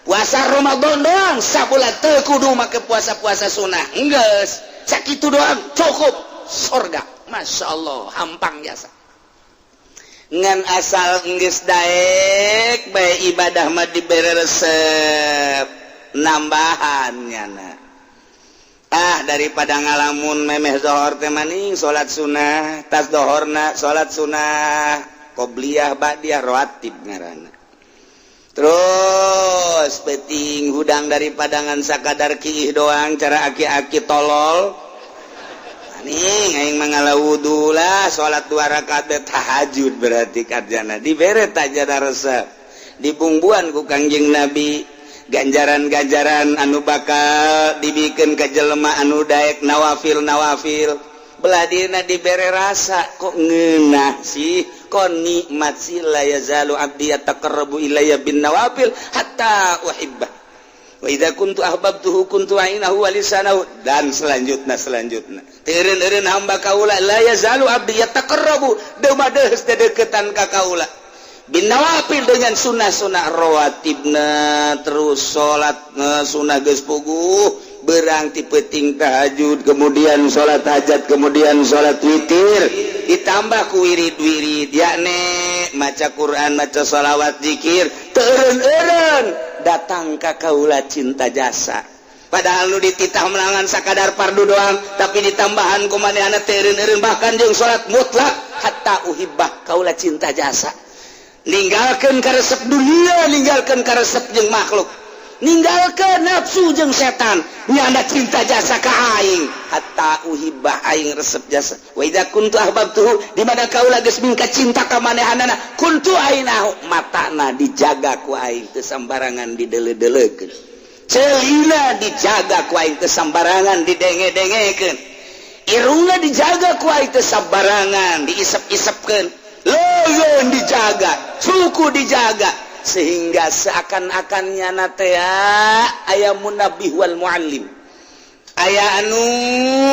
puasa Ramadan doang sabulan, teu kudu make puasa-puasa sunah. Geus sakitu doang cukup sorga. Masya Allah, hampang jasa. Ngan asal geus daek bae ibadah mah dibere resep nambahan nyana. Ah, daripada ngalamun memeh zohor teh maning salat sunnah, tas dohorna salat sunnah qobliyah ba'diyah rawatib ngaranna. Terus peting hudang daripada ngan sakadar kiih doang, cara aki-aki tolol nih aing mangala wudu lah, salat dua rakaat tahajud berarti karjana dibere tajana resep, dibumbuan ku Kangjeng Nabi ganjaran-ganjaran anu bakal dibikin ke jelema anu daek nawafil nawafil. Beladina dibere rasa kok ngeunah sih, kok nikmat sih. La yazalu abdi yataqarrabu ilayya bin nawafil hatta uhibbah wa idza kuntu ahbabtuhu kuntu ainahu wa lisanahu dan selanjutnya selanjutnya. Teureun-eureun hamba kaula, la yazalu abdi yataqarrabu, deuma deus dedeketan ka kaula, bin nawafil, dengan sunnah-sunnah rawatibna. Terus salat sunnah geus puguh, berang ti peuting tahajud, kemudian salat hajat, kemudian salat witir, ditambah ku wirid-wirid, yakni maca Quran, maca salawat, zikir. Teureun-eureun datang ka kaula cinta jasa. Padahal nu dititah melangan sakadar fardu doang, tapi ditambahan ku manehna teureun-eureun, bahkan jeung salat mutlak hatta uhibbah, kaula cinta jasa. Ninggalkeun karesep dunia, ninggalkeun karesep jeung makhluk, ninggalkeun nafsu jeung setan. Nyana cinta jasa ka aing hatta uhibba, aing resep jasa. Wa idza kuntu ahbabtuhu, di mana kaula geus mingka cinta ka manehanana, kuntu ainahu, matana dijaga ku aing teu sambarangan didele-delekeun, celina dijaga ku aing teu sambarangan didenge-dengekeun, irungna dijaga ku aing teu sambarangan diisep-isepkeun, leungeun dijaga, suku dijaga, sehingga seakan-akan nyana teh aya munabbih wal muallim, aya anu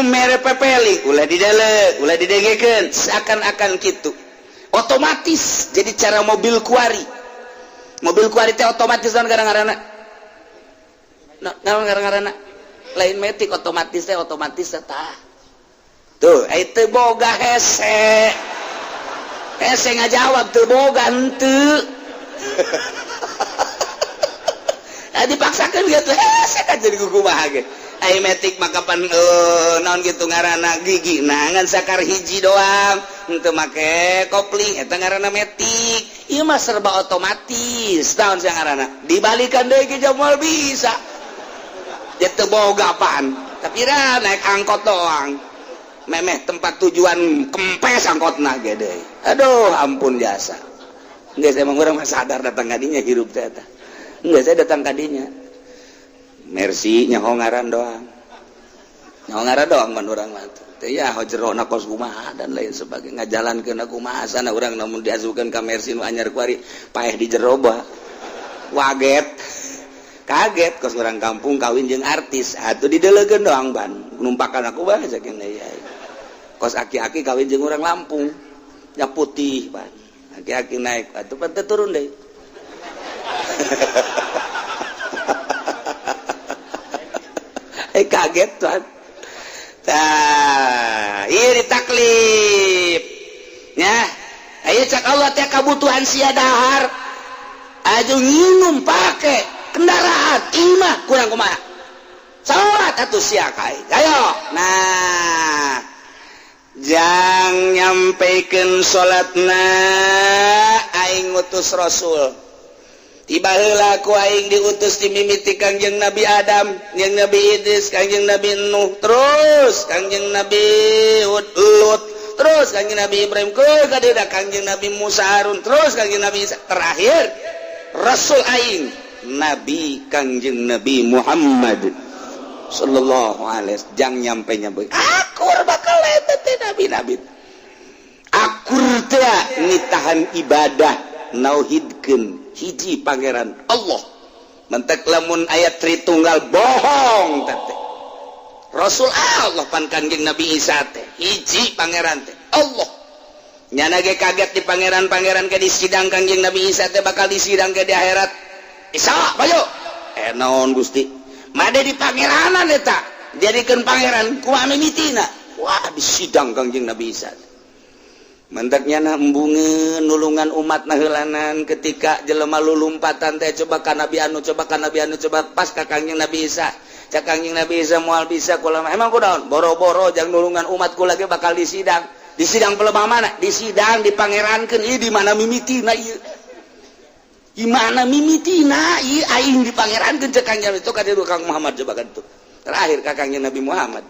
mere pepeli, ulah didele, ulah didengekeun, seakan-akan gitu otomatis. Jadi cara mobil kuari, mobil kuari teh otomatis dan kadang-kadang nah, kadang-kadang lain metik, otomatis teh, otomatis teh tuh itu boga hese hese ngajawab tuh boga henteu. Nah, dipaksakan gitu hese kan jadi kumaha ge. Ai metik maka pan naon gitu ngaranna, gigi nah ngan sakar hiji doang, henteu make kopling, eta ngaranna metik. Ieu mah serba otomatis, naon sih ngaranna, dibalikan deui ke moal bisa. Ya teu boga apaan, tapi dah naik angkot doang memeh tempat tujuan kempes angkotna gede. Aduh, ampun jasa. Enggak, saya emang orang mah sadar datang kadinya hirup teh eta. Enggak, saya datang kadinya Mercy, nyaho ngaran doang, nyaho ngaran doang man urang mah teh ya jerona kos kumaha dan lain sebagainya, ngajalankeun kumaha sana urang. Namun diasukeun ka Mercy nu anyar kuari, paeh di jero waget kaget, kos orang kampung kawin jeung artis atuh didelegeun doang ban numpakan aku bae saking ya. Kos aki-aki kawin jeung orang Lampung ya putih ban aki-aki naik atuh pan turun deh. Eh, kaget tuan. Tah, ieu ditaklif nya. Ayo cak Allah teh kabutuhan sia dahar aju nginum, pake kendaraan, imah kurang kumaha, salat atuh sia kai. Ayo nah, jang nyampaikan salatna aing ngutus rasul. Tiba heula ku aing diutus dimimiti Kangjeng Nabi Adam, jeung Nabi Idris, Kangjeng Nabi Nuh, terus Kangjeng Nabi Hud, Lut, terus Kangjeng Nabi Ibrahim, ke kadida Kangjeng Nabi Musa, Harun, terus Kangjeng Nabi Isa, terakhir rasul aing Nabi Kangjeng Nabi Muhammad sallallahu alaihi wasallam. Jang nyampe nyampe akur bakal eta teh nabi-nabi akur teh nitahan ibadah nauhidkeun hiji pangeran Allah. Mentek lamun ayat Tritunggal bohong teh. Rasul Allah pan Kangjeng Nabi Isa teh hiji pangeran teh Allah. Nyana ge kaget di pangeran-pangeran ke di sidang Kangjeng Nabi Isa teh, bakal disidang ke di akhirat. Isa bayo eh naon Gusti, made di pangeranan eta jadikeun pangeran kumaha mimitina. Wah, di sidang Kangjeng Nabi Isa. Mentaknya na embungeun nulungan umat naheulanan ketika jelema lulumpatan teh, coba ka Nabi anu, coba ka Nabi anu, coba pas ka Kangjeng Nabi Isa. Cak Kangjeng Nabi Isa, moal bisa kula. Emang kunaon? Boro-boro jang nulungan umat kula ge bakal disidang. Di sidang pelebah mana? Di sidang dipangerankeun. Ieu di mana mimitina ieu? Di mana mimitina ieu aing dipangerankeun? Cek Kangjeng itu ka dieu Kang Muhammad, coba kan tuh. Terakhir ka Kangjeng Nabi Muhammad.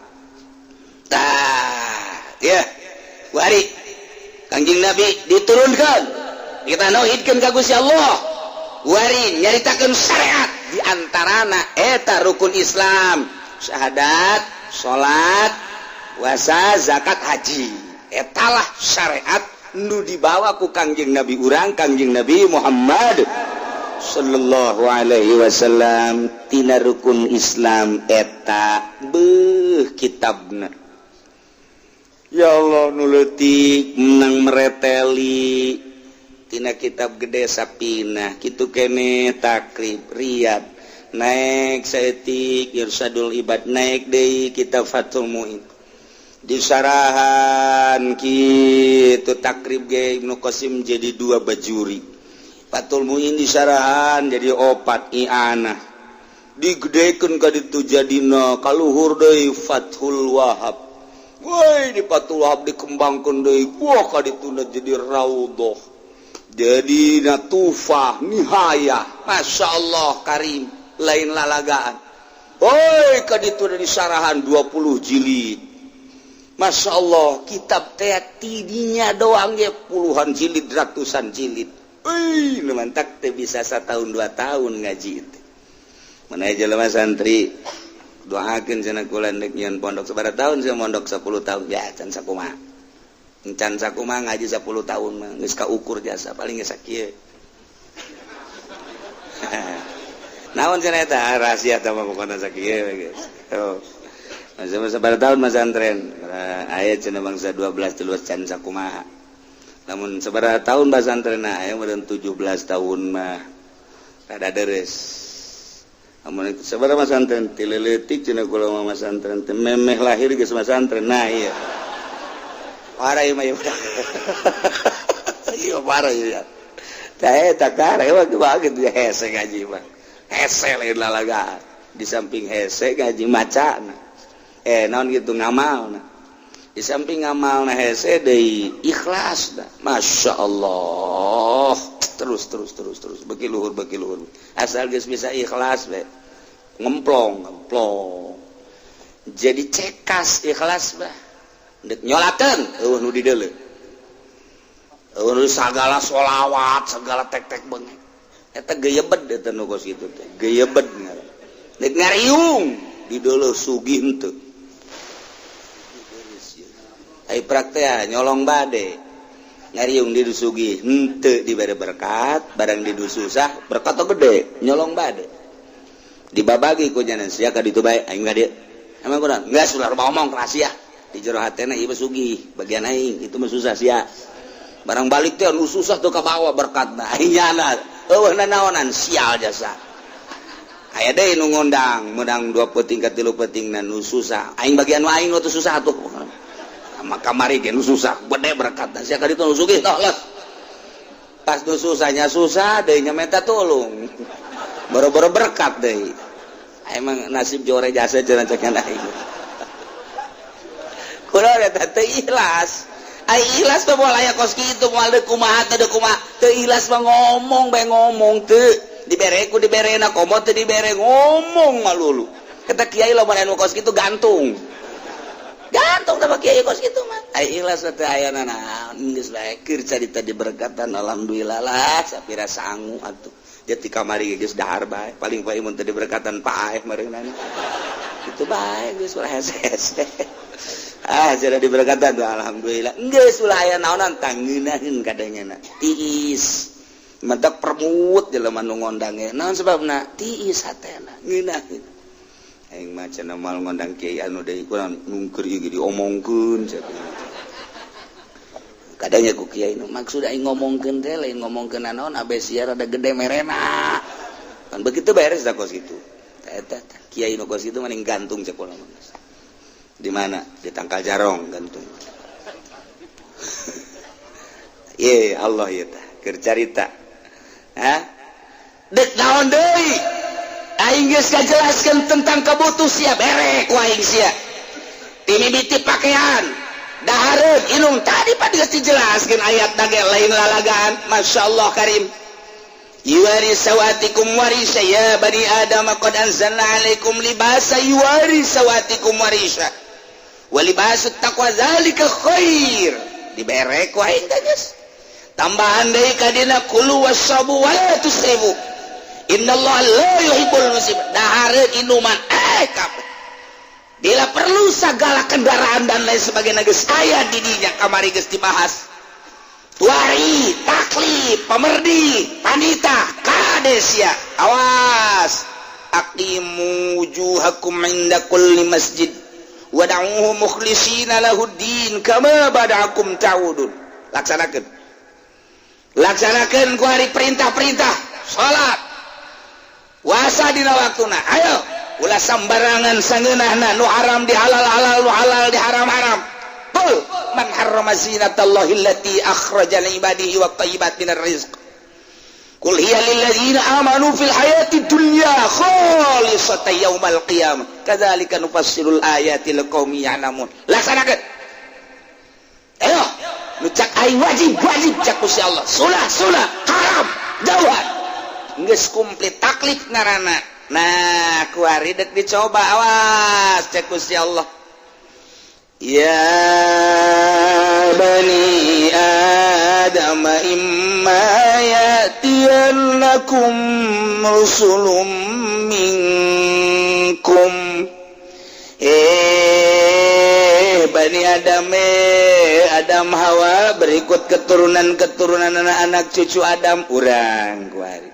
Tah, ya. Wari Kangjeng Nabi diturunkan, kita nauhidkeun ka Gusti Allah, wari nyaritakeun syariat, di antarana eta rukun Islam, syahadat, salat, puasa, zakat, haji. Etalah syariat nu dibawa ku Kangjeng Nabi urang, Kangjeng Nabi Muhammad sallallahu alaihi wasallam. Tina rukun Islam eta beuh kitabna. Ya Allah, nu leutik menang mereteli tina kitab gede Sapina kitu kene, Takrib, Riyad, naik saeutik Irsadul Ibad, naik deui kitab Fathul Muin disarahan kitu. Takrib ge Ibnu Qasim jadi dua bajuri, Fathul Muin disarahan jadi opat, I'anah digedekeun ka ditu jadina kaluhur deui Fathul Wahab. Woi, di Fathul Wahab dikembangkeun deui, wah, ka dituna jadi Raudhah. Jadi Tuhfah Nihayah, Masya Allah Karim, lain lalagaan. Oi, ka ditu dari sarahan 20 jilid. Masya Allah, kitab teh tidinya doang ge puluhan jilid, ratusan jilid. Wih, nu mantak teh bisa setahun 2 tahun ngaji itu. Mana jelema santri doakeun cenah kula ndek nyieun pondok. Sabaraha tahun saya mondok? 10 tahun ya. Can sakumaha, can sakumaha ngaji 10 tahun mah geus kaukur jasa paling geus sakieu. Naon cenah eta rahasia tah mah, pokona sakieu geus. Oh. Masa masa tahun masantren aya cenah bangsa 12 13, can sakumaha. Namun sabaraha tahun pasantren aya meureun 17 tahun mah rada deres. Amun sabaraha masantren? Ti leutik cenah kula mah masantren teh, memeh lahir geus masantren. Nah, iya parah ieu mah, ieu iya parah ieu tah eta kare mah banget hese ngaji mah, hese lain lalaga. Di samping hese ngaji, maca naon gitu, ngamal. Nah, di samping ngamal nah hese deui, ikhlas dah. Masya Allah, terus terus terus terus, beki luhur, beki luhur, asal geus bisa ikhlas be ngemplong ngemplong, jadi cekas ikhlas bah. Ndek nyolakeun euweuh nu dideuleu, euweuh nu sagala sholawat, segala tek-tek beungek eta geyebed. Eta nu kos kitu teh geyebed ngaran. Nek ngariung dideuleu sugih henteu. Ai praktek nyolong bade, ngariung di sugih henteu dibere berkat, barang di susah berkat gede. Nyolong bade dibabagi ku nyanan sia ka ditu bae, aing ka dieu emang kurang geus ulah ngomong rahasia. Di jero hatena ieu sugih bagian aing, itu mah susah sia. Barang balik teh nu susah tuh kabawa berkatna, aing nyana euweuh nanaonan, sial jasa. Aya deui nu ngondang menang dua peting ka tilu peting, nu susah aing bagian aing, nu susah tuh sama kamari ge nu susah gede berkat sia ka ditu nu sugih toh lah. Pas nu susahnya susah deui nya minta tolong, boro-boro berkat deui. Emang nasib jore jasa cenah cek aing. Kula eta teu ikhlas. Ai ikhlas mah moal aya kos kitu, moal deuk kumaha teh, deuk kumaha. Teu ikhlas mah ngomong bae, ngomong teu dibere ku diberena, komo teu dibere ngomong malulu. Kata kiai lamun anu kos kitu gantung. Gantung teh kiai kos kitu mah. Ai ikhlas teh aya naon geus bae keur carita diberkatan, alhamdulillah lah sapira sangu atuh. Jadi kamari geus dahar bae, paling paling mun teu diberkatan paeh meureunana. Itu bae geus ulah hese-hese. Ah, sudah diberkatan tuh, alhamdulillah. Geus ulah aya naonan tangeunaheun kadangna. Tiis. Mentak permut jelema nu ngondang ge. Naon sebabna? Tiis hatena, ngeunaheun. Aing mah cenah moal ngondang kiai anu deui, kurang nungker ieu diomongkeun cenah. Kadangnya ku kiai nu maksud aing ngomongkeun teh lain ngomongkeun naon, abe sia rada gede merena. Kan begitu beres dah kos kitu. Eta kiai nu kos kitu mending gantung cek kula mah. Di mana? Di tangkal jarong gantung. Ye Allah ya tah keur carita. Hah? Dek naon deui? Aing geus ngajelaskeun tentang kabutuh sia, bere ku aing sia. Timimiti pakaian, dahareun, inung tadi pak geus dijelaskeun ayat ge lain lalagaan. Masya Allah Karim. Yuwari sawatikum warisa ya bani Adam qad anzalna alaikum libasa yuwari sawatikum warisa wa libasut taqwa zalika khair. Dibere ku aing teh geus. Tambahan deui kadina kulu wasyabu wa la tusrifu innallaha la yuhibbul musrifin. Dahareun, inuman, kabeh bila perlu segala kendaraan dan lain sebagainya geus aya di dinya, kamari geus dibahas. Tuari taklif pemerdi panita kadesia, awas, aqimu wujuhakum inda kulli masjid wad'uhu mukhlishina lahuddin kama bada'akum ta'udun. Laksanakeun, laksanakeun ku hari perintah-perintah salat, puasa dina waktuna. Ayo ulah sambarangan sangeunahna, nu haram di halal halal, nu halal di haram haram. Qul man harrama zinatallahi allati akhraja li ibadihi wat thayyibat minar rizq Qul hiya lilladzina amanu fil hayati dunya khalisatan yaumal qiyamah kadzalika nufassilul ayati liqaumin ya'lamun. Laksanakeun, ayo. Nu cak aing wajib wajib, cak Gusti Allah sunah sunah, haram jauhan. Geus komplit, taklif ngaranna. Nah, kuari dek dicoba, awas, cek Gusti Allah, ya bani Adam imma ya'tiyannakum rusulum minkum. Eh, Bani Adam, Adam Hawa, berikut keturunan-keturunan anak-anak cucu Adam urang kuari,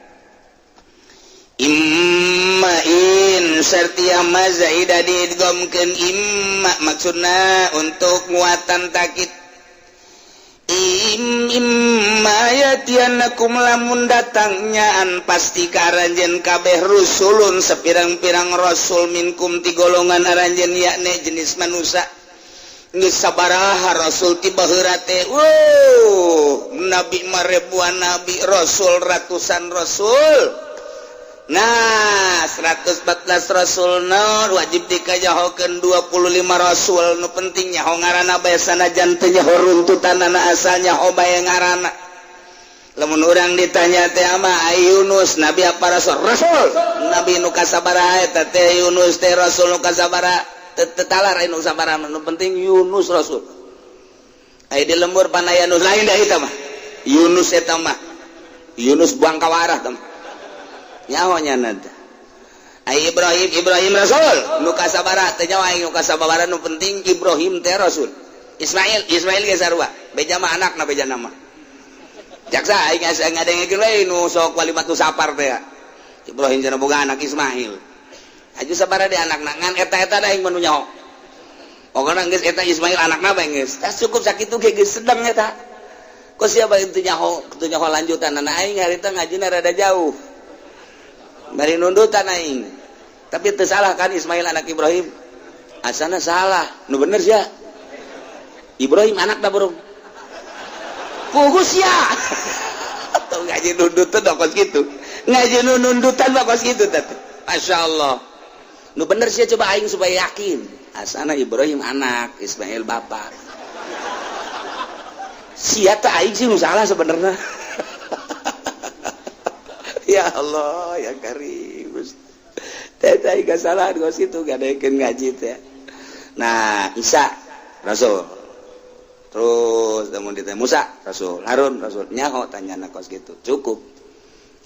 imma in sartia ma zaida diidghamkeun imma, maksudna untuk muatan takit. Im imma ya'tiyannakum, lamun datangnyaan pasti ka aranjeun kabeh, rusulun sepirang-pirang rasul, minkum ti golongan aranjeun, yakni jenis manusia. Geus sabaraha rasul ti baheula teh? Wow, nabi mah ribuan nabi, rasul ratusan rasul. Nah, 114 rasul nu wajib dikajahokeun 25 rasul. Nu penting nyaho ngaranna bae, sanajan teu nyaho runtutanana, asal nyaho bae ngaranna. Lamun urang ditanya teh ama Yunus nabi apa rasul? Rasul. Nabi nu kasabaraha eta teh? Yunus teh rasul nu kasabaraha? Teu talar nu sabaraha, nu penting Yunus rasul. Aya di lembur panaya Yunus lain dah eta mah. Yunus eta mah Yunus buang kawarah teh mah. Nyaho nya. Ay Ibrahim, Ibrahim rasul nu kasabaraha? Teu nyaho aing nu kasabaraha, nu penting Ibrahim teh rasul. Ismail, Ismail ge sarua, beja mah anakna, beja nama jaksa aing asa ngadengekeun we nu sok walimatu safar teh. Ibrahim cenah boga anak Ismail, aju sabaraha di anakna, ngan eta-eta da aing mah nu nyaho. Pokona geus eta Ismail anakna bae geus. Tah, cukup sakitu ge geus sedeng eta. Kok siapa itu nyaho, itu nyaho lanjutan. Nah, aing harita ngajina rada jauh. Bari nundutan aing. Tapi itu salah kan Ismail anak Ibrahim? Asana salah. Nu bener sih ya. Ibrahim anak dah burung. Pugus ya. Atau ngaji nundutan kos gitu. Ngaji nundutan kos gitu tapi. Masya Allah. Nu bener sih coba aing supaya yakin. Asana Ibrahim anak, Ismail bapak. Sia tak aing sih nu salah sebenarnya. Ya Allah, ya Karim. Teh teh kesalahan kos itu gadekeun ngaji teh. Nah, Isa Rasul. Terus lamun ditanya Musa Rasul, Harun Rasul, nyaho tanya kos gitu. Cukup.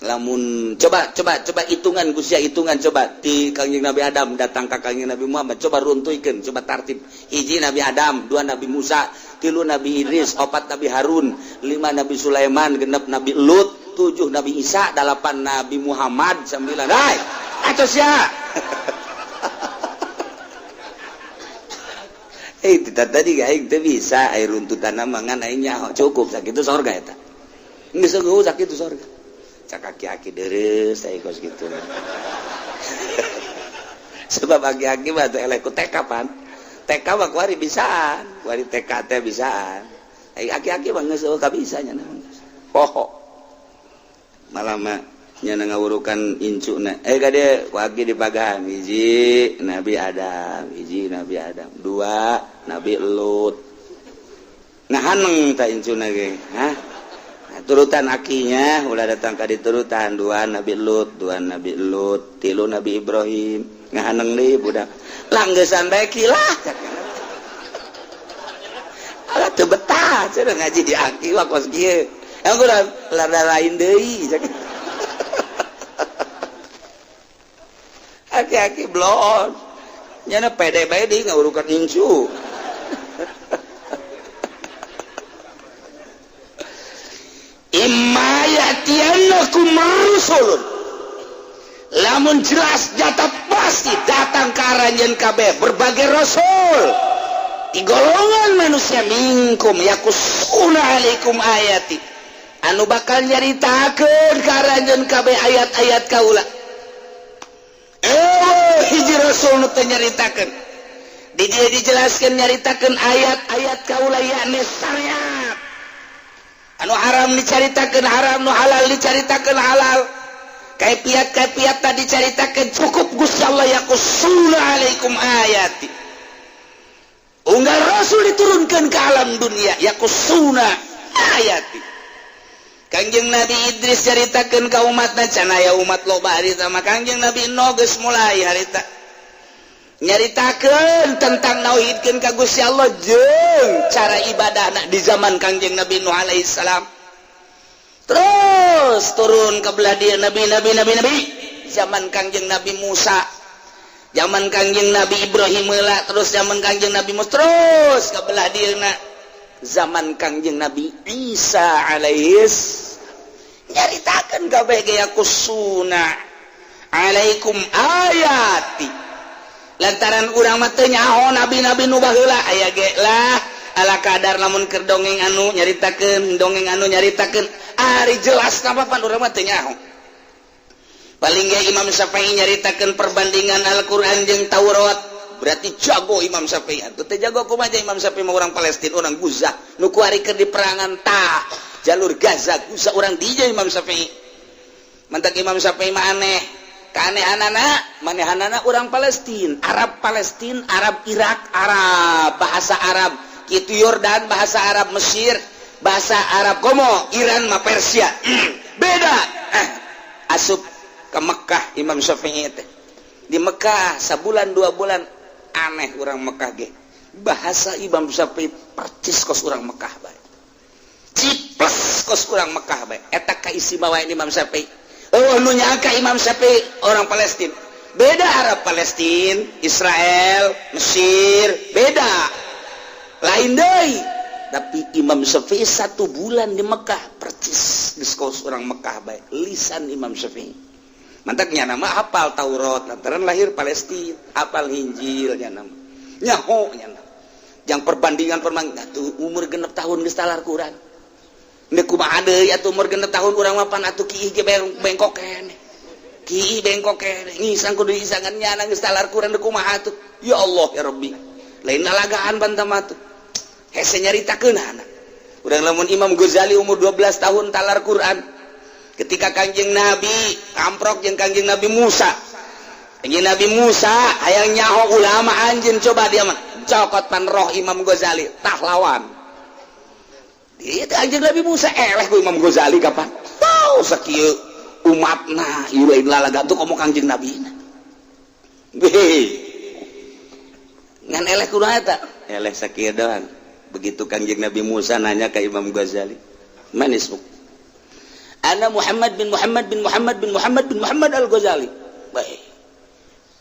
Lamun coba coba coba hitungan Gusia, hitungan coba di Kangjeng Nabi Adam datang ka Kangjeng Nabi Muhammad, coba runtuhkeun, coba tartib. Hiji Nabi Adam, dua Nabi Musa, tilu Nabi Idris, opat Nabi Harun, lima Nabi Sulaiman, genep Nabi Lut, tujuh Nabi Isa, delapan Nabi Muhammad, sembilan. Hai, atau sia. Eh, tidak tadi aing teu bisa air runtutan mangan aing nyaho cukup sakitu sorga eta. Geus eueuh sakitu sorga. Cak aki-aki deres aing kos kitu. Sebab aki-aki mah teh eleh ku TK pan. TK mah kuari bisaan, kuari TK teh bisaan. Aing aki-aki mah geus eueuh kabisa nya. Poho. Malah mah nya ngawurukan incuna. Eh, kade ku aki dipagahan hiji Nabi Adam, hiji Nabi Adam, dua Nabi Lut. Nah, haneng tak incuna ge? Hah? Nah, turutan akinya ulah datang ka diturutan dua Nabi Lut, dua Nabi Lut, tilu Nabi Ibrahim. Ngahaneng deui budak. Langgesan bae kilah. Alah, teu betah cenah ngaji di aki mah kos kieu. Yang kurang lada lain deui. Aki-aki blon. Nyana pede bae di ngawurukan incu. Imma ya'tiyannakum rusulun. Lamun jelas jatah pasti datang ke aranjeun kabeh berbagai rasul di golongan manusia, minkum yakusuna alaikum ayati, anu bakal nyaritakeun ka aranjeun kabeh ayat-ayat kaula. Hiji rasul nu teu nyaritakeun di dieu dijelaskeun nyaritakeun ayat-ayat kaula, yakni syariat. Anu haram dicaritakeun haram, nu halal dicaritakeun halal, kaifiat-kaifiat tadi dicaritakeun. Cukup Gusti Allah yakusuna alaikum ayati. Unggal Rasul diturunkan ke alam dunia yaqussuna ayati. Kangjeng Nabi Idris caritakeun ka umatna, can aya umat loba harita mah. Kangjeng Nabi Nuh geus mulai harita nyaritakeun tentang nauhidkeun ka Gusti Allah jeung cara ibadahna di zaman Kangjeng Nabi Nuh alaihi salam. Terus turun ke belah dia nabi nabi nabi nabi zaman Kangjeng Nabi Musa, zaman Kangjeng Nabi Ibrahim lah, terus zaman Kangjeng Nabi Musa, terus ke belah dia zaman Kangjeng Nabi Isa alaihis nyaritakeun kabeh ge yaqussuna alaikum ayati. Lantaran urang mah teu nyaho nabi-nabi nu baheula aya ge lah ala kadar, lamun keur dongeng anu nyaritakeun, dongeng anu nyaritakeun, ari jelas napa pan urang mah teu nyaho. Paling ge Imam Syafi'i nyaritakeun perbandingan Al-Qur'an jeung Taurat, berarti jago Imam Syafi'i. Atuh teh jago kumaha Imam Syafi'i mah orang Palestina, orang Gaza nu kuari keur di perangan ta jalur Gaza, Gaza orang dia Imam Syafi'i. Mantak Imam Syafi'i mah aneh keanehanana, manehanana orang Palestina, Arab Palestina, Arab Irak, Arab bahasa Arab kitu, Yordan bahasa Arab, Mesir bahasa Arab, komo Iran mah Persia beda. Asup ke Mekah Imam Syafi'i teh, di Mekah sabulan 2 bulan, aneh orang Mekah ge bahasa Imam Syafi'i percis kos orang Mekah bae, ciples kos orang Mekah bae. Eta kaistimewaan Imam Syafi'i. Oh, nu nyangka Imam Syafi'i orang Palestina. Beda Arab Palestina, Israel, Mesir beda, lain deui. Tapi Imam Syafi'i satu bulan di Mekah percis geus kos orang Mekah bae lisan Imam Syafi'i. Mantaknya nama hafal Taurat lantaran lahir Palestina, hafal Injil nya nama nyaho nya nama yang perbandingan perbandingan tuh umur 6 tahun geus talar Quran. Ndek kumaha deui atuh umur 6 tahun urang mah pan atuh kiih ge bengkok keneh, kiih bengkok keneh, ngisang kudu isangan nyana geus talar Quran. Ndek kumaha atuh? Ya Allah ya Rabbi, lain lalagaan bantam atuh, hese nyaritakeun anak urang. Lamun Imam Ghazali umur 12 tahun talar Quran, ketika Kanjeng Nabi amprok jeung Kanjeng Nabi Musa, Kanjeng Nabi Musa hayang nyaho ulama anjeun, coba dia mah cokot pan roh Imam Ghazali tah lawan itu Kanjeng Nabi Musa eleh ku Imam Ghazali. Kapan tau sakieu umatna ieu lain lalaga tuh komo Kanjeng Nabi na. Ngan eleh kudu eta eleh sakieu doang. Begitu Kanjeng Nabi Musa nanya ke Imam Ghazali, "Man ismuk?" "Ana Muhammad bin Muhammad bin Muhammad bin Muhammad bin Muhammad Al-Ghazali." Baik,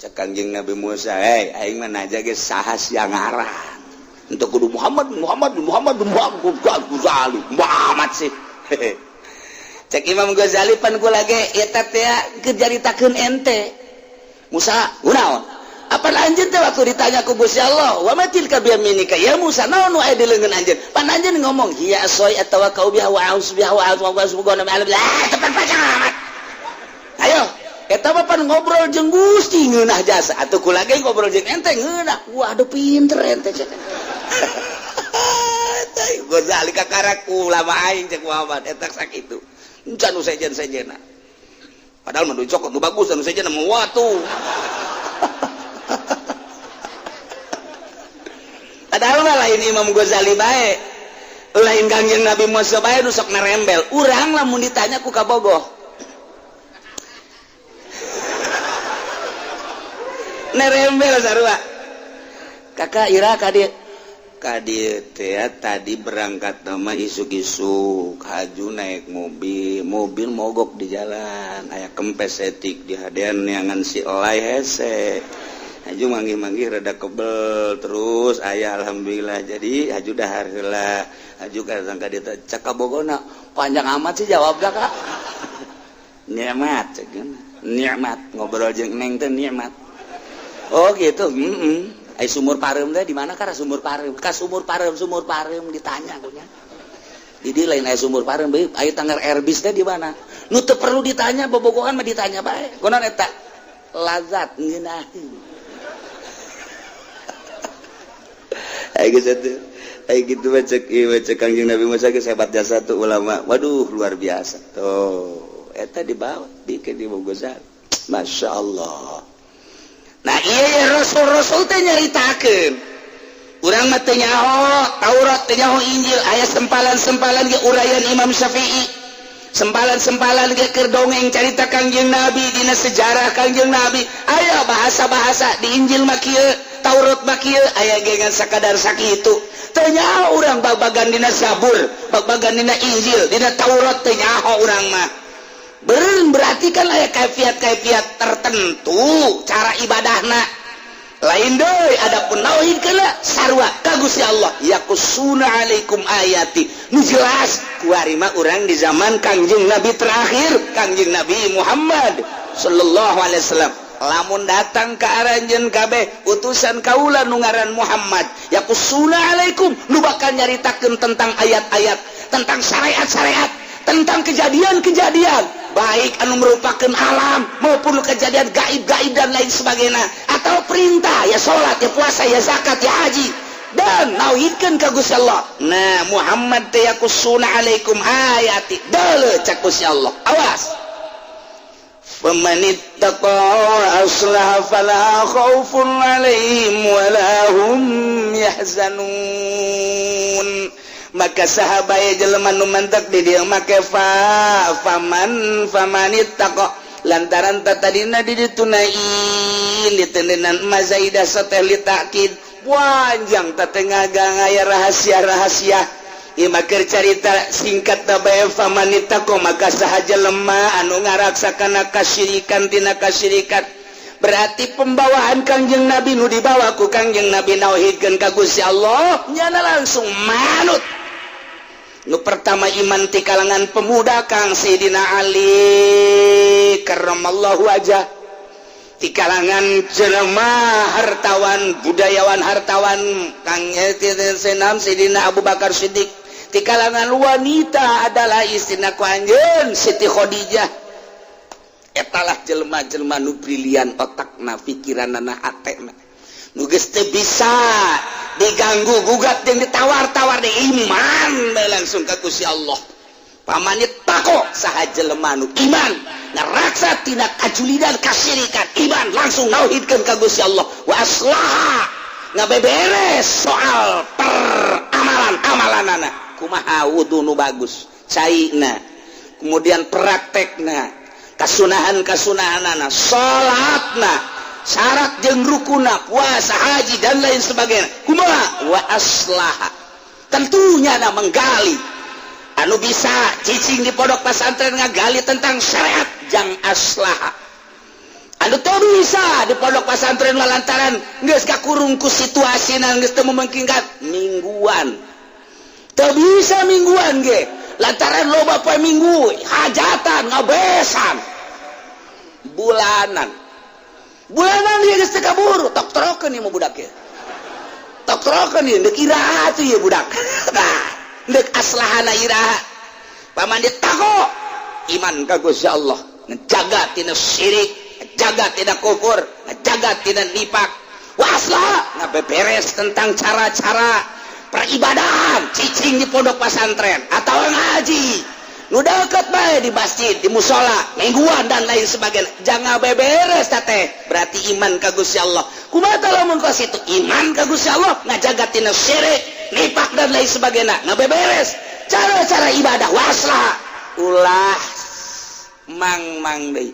cek Kanjeng Nabi Musa, "Hei, aing mah naja ge saha sia ngaran untuk kudu Muhammad bin Muhammad bin Muhammad bin Muhammad Ghazali Muhammad sih." Cek Imam Ghazali, "Pan kula ge eta teh keur caritakeun ente Musa." Kunaon? Apa anjeun teh waktu ditanya ku Gusti Allah, "Wa ma tilka biyaminika ya Musa?" Naon nu aya di leungeun anjeun? Pan anjeun ngomong, "Hiya asoi atawakkau biha wa a'udzu biha wa a'udzu wa tepat panjang amat." Ayo eta mah pan ngobrol jeung Gusti ngeunah jasa atuh, kula ge ngobrol jeung ente ngeunah. Waduh, pinter ente, cek Ghazali. "Kakara ulama aing," cek Muhammad, eta sakitu encan nu sejen-sejenna. Padahal mah cokot nu bagus, anu sejen mah watu. Padahal mah lain Imam Ghazali bae, lain Kangjeng Nabi Musa bae nu sok nerembel. Urang lamun ditanya ku kabogoh nerembel sarua. "Kakak ira ka dieu?" "Ka dieu teh tadi berangkat nama isuk-isuk haju naik mobil, mobil mogok di jalan, aya kempes etik di hadean neangan si elai hese. Haju manggih-manggih rada kebel, terus aya alhamdulillah, jadi haju dahar heula." Haju ka sangka dieu teh. Cek kabogona, "Panjang amat sih jawabna, Kak." "Nikmat," cek, "nikmat ngobrol jeung neng teh nikmat." "Oh gitu. Ai sumur pareum teh di mana?" "Ka sumur pareum, ka sumur pareum, sumur pareum ditanya kunya. Jadi lain aya sumur pareum bae, aya tanggar Airbus teh di mana?" Nu teu perlu ditanya bobogohan mah ditanya bae. Kunaon eta? Lazat ngeunaheun. Ayo geus atuh. Ayo gitu mah cek ieu cek Kangjeng Nabi Musa geus hebat jasa tuh ulama. Waduh, luar biasa. Tuh, eta dibawa bikin di Ghazali. Masya Allah. Nah, iya ya, rasul-rasul teh nyaritakeun. Urang mah teu nyaho Taurat, teu nyaho Injil. Aya sempalan-sempalan ge uraian Imam Syafi'i, sempalan-sempalan ge keur dongeng carita Kangjeng Nabi. Dina sejarah Kangjeng Nabi aya bahasa-bahasa di Injil mah kieu, Taurat mah kieu, aya ge ngan sakadar sakitu. Teu nyaho urang babagan dina Zabur, babagan dina Injil, dina Taurat, teu nyaho urang mah. Berarti kan aya kaifiat-kaifiat tertentu cara ibadahna lain deui. Adapun nauhid kena sarua ka Gusti Allah. Yaqussuna alaikum ayati, nu jelas kuari mah urang di zaman Kangjeng Nabi terakhir, Kangjeng Nabi Muhammad sallallahu alaihi wasallam. Lamun datang ke aranjeun kabeh utusan kaula nu ngaran Muhammad, yaqussuna alaikum, nu bakal nyaritakeun tentang ayat-ayat, tentang syariat-syariat, tentang kejadian-kejadian, baik anu merupakan alam maupun kejadian gaib-gaib dan lain sebagainya, atau perintah, ya salat, ya puasa, ya zakat, ya haji, dan nauhidkeun ka Gusti Allah. Nah, Muhammad teh yaqussuna alaikum ayati deuleu, cak Gusti Allah, awas, famanittaqa wa aslaha fala khaufun alaihim wala hum yahzanun. Maka saha bae jelema nu mantak di dieu make fa, faman, famanittaqa, lantaran tadina di ditu in ditendenan mazaidah sateh li ta'kid panjang tatengah aya rahasia-rahasia. Ieu mah keur carita singkat bae. Famanittaqa, maka saha jelema anu ngaraksa kana kasyirikan, tina kasyirikan, berarti pembawaan Kangjeng Nabi nu dibawa ku Kangjeng Nabi nauhidkeun ka Gusti Allah, nyana langsung manut. Nu pertama iman ti kalangan pemuda Kang Sayyidina Ali karramallahu wajah, di kalangan jelema hartawan, budayawan, hartawan, Kang Senam Sayyidina Abu Bakar Siddiq, di kalangan wanita adalah istrina ku anjeun Siti Khadijah. Etalah jelema-jelema nu brilian otakna, pikiranana, hatena, nu geus teu bisa diganggu gugat jeung ditawar-tawar di iman bae langsung ka Gusti Allah. Famanittaqa, saha jelema nu iman ngaraksa tina kajulidan, kasyirikan, iman langsung nauhidkeun ka Gusti Allah, wa aslaha, ngabeberes soal peramalan amalanana, kumaha wudu nu bagus caina, kemudian praktekna, kasunahan kasunahanana, salatna, syarat jeung rukuna, puasa, haji, dan lain sebagainya, kumaha. Wa aslaha, tentunya na menggali anu bisa cicing di pondok pesantren ngagali tentang syariat jang aslaha. Anu teu bisa di pondok pesantren lantaran geus kakurung ku situasi, geus teu memungkinkan mingguan, teu bisa mingguan ge lantaran loba poe Minggu hajatan, ngabesan, bulanan bulanan dia geus teu kaburu, tok trokeun ieu mah budak ye, tok trokeun ieu, deuk iraha atuh ieu budak? Nah, deuk aslahana iraha? Famanittaqa, iman ka Gusti Allah, ngejaga tina syirik, ngejaga tina kufur, ngejaga tina nifak, wa aslaha, ngabeberes tentang cara-cara peribadahan, cicing di pondok pesantren atau ngaji nu deket bae di masjid, di musola, mingguan, dan lain sebagainya, jangan beberes teh berarti iman ka Gusti Allah. Kumaha lamun kos itu iman ka Gusti Allah, ngajaga tina syirik, nifak, dan lain sebagainya, ngabeberes cara-cara ibadah, waslaha, ulah mang-mang deui,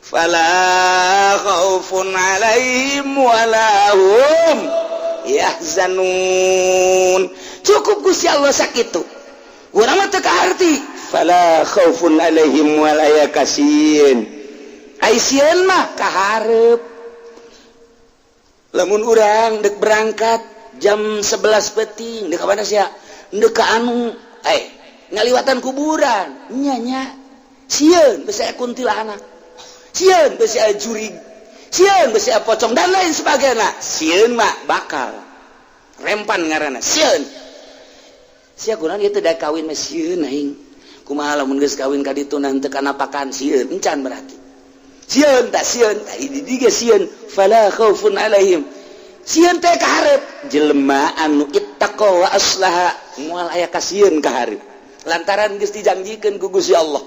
fala khaufun alaihim wala hum yahzanun. Cukup Gusti Allah sakitu. Urang mah teu kaharti fala khaufun alaihim wala yakasieun. Ai sieun mah kaharep. Lamun urang dek berangkat jam 11 peting, dek ka mana sia? Dek ka anu, ngaliwatan kuburan nya nya sieun besi aya kuntilanak, sieun besi aya jurig, sieun besi aya pocong, dan lain sebagainya. Sieun mah bakal rempan ngaranna sieun. Sia kunaon ieu teh da kawin mah sieun aing, kumaha lamun geus kawin ka ditu teu kanapakan, sieun encan berarti sieun tak sieun tadi di ge sieun. Fala khaufun alaihim, sieun teh ka hareup. Jelema anu ittaqa wa aslaha moal aya kasieun ka hareup lantaran geus dijanjikeun ku Gusti Allah.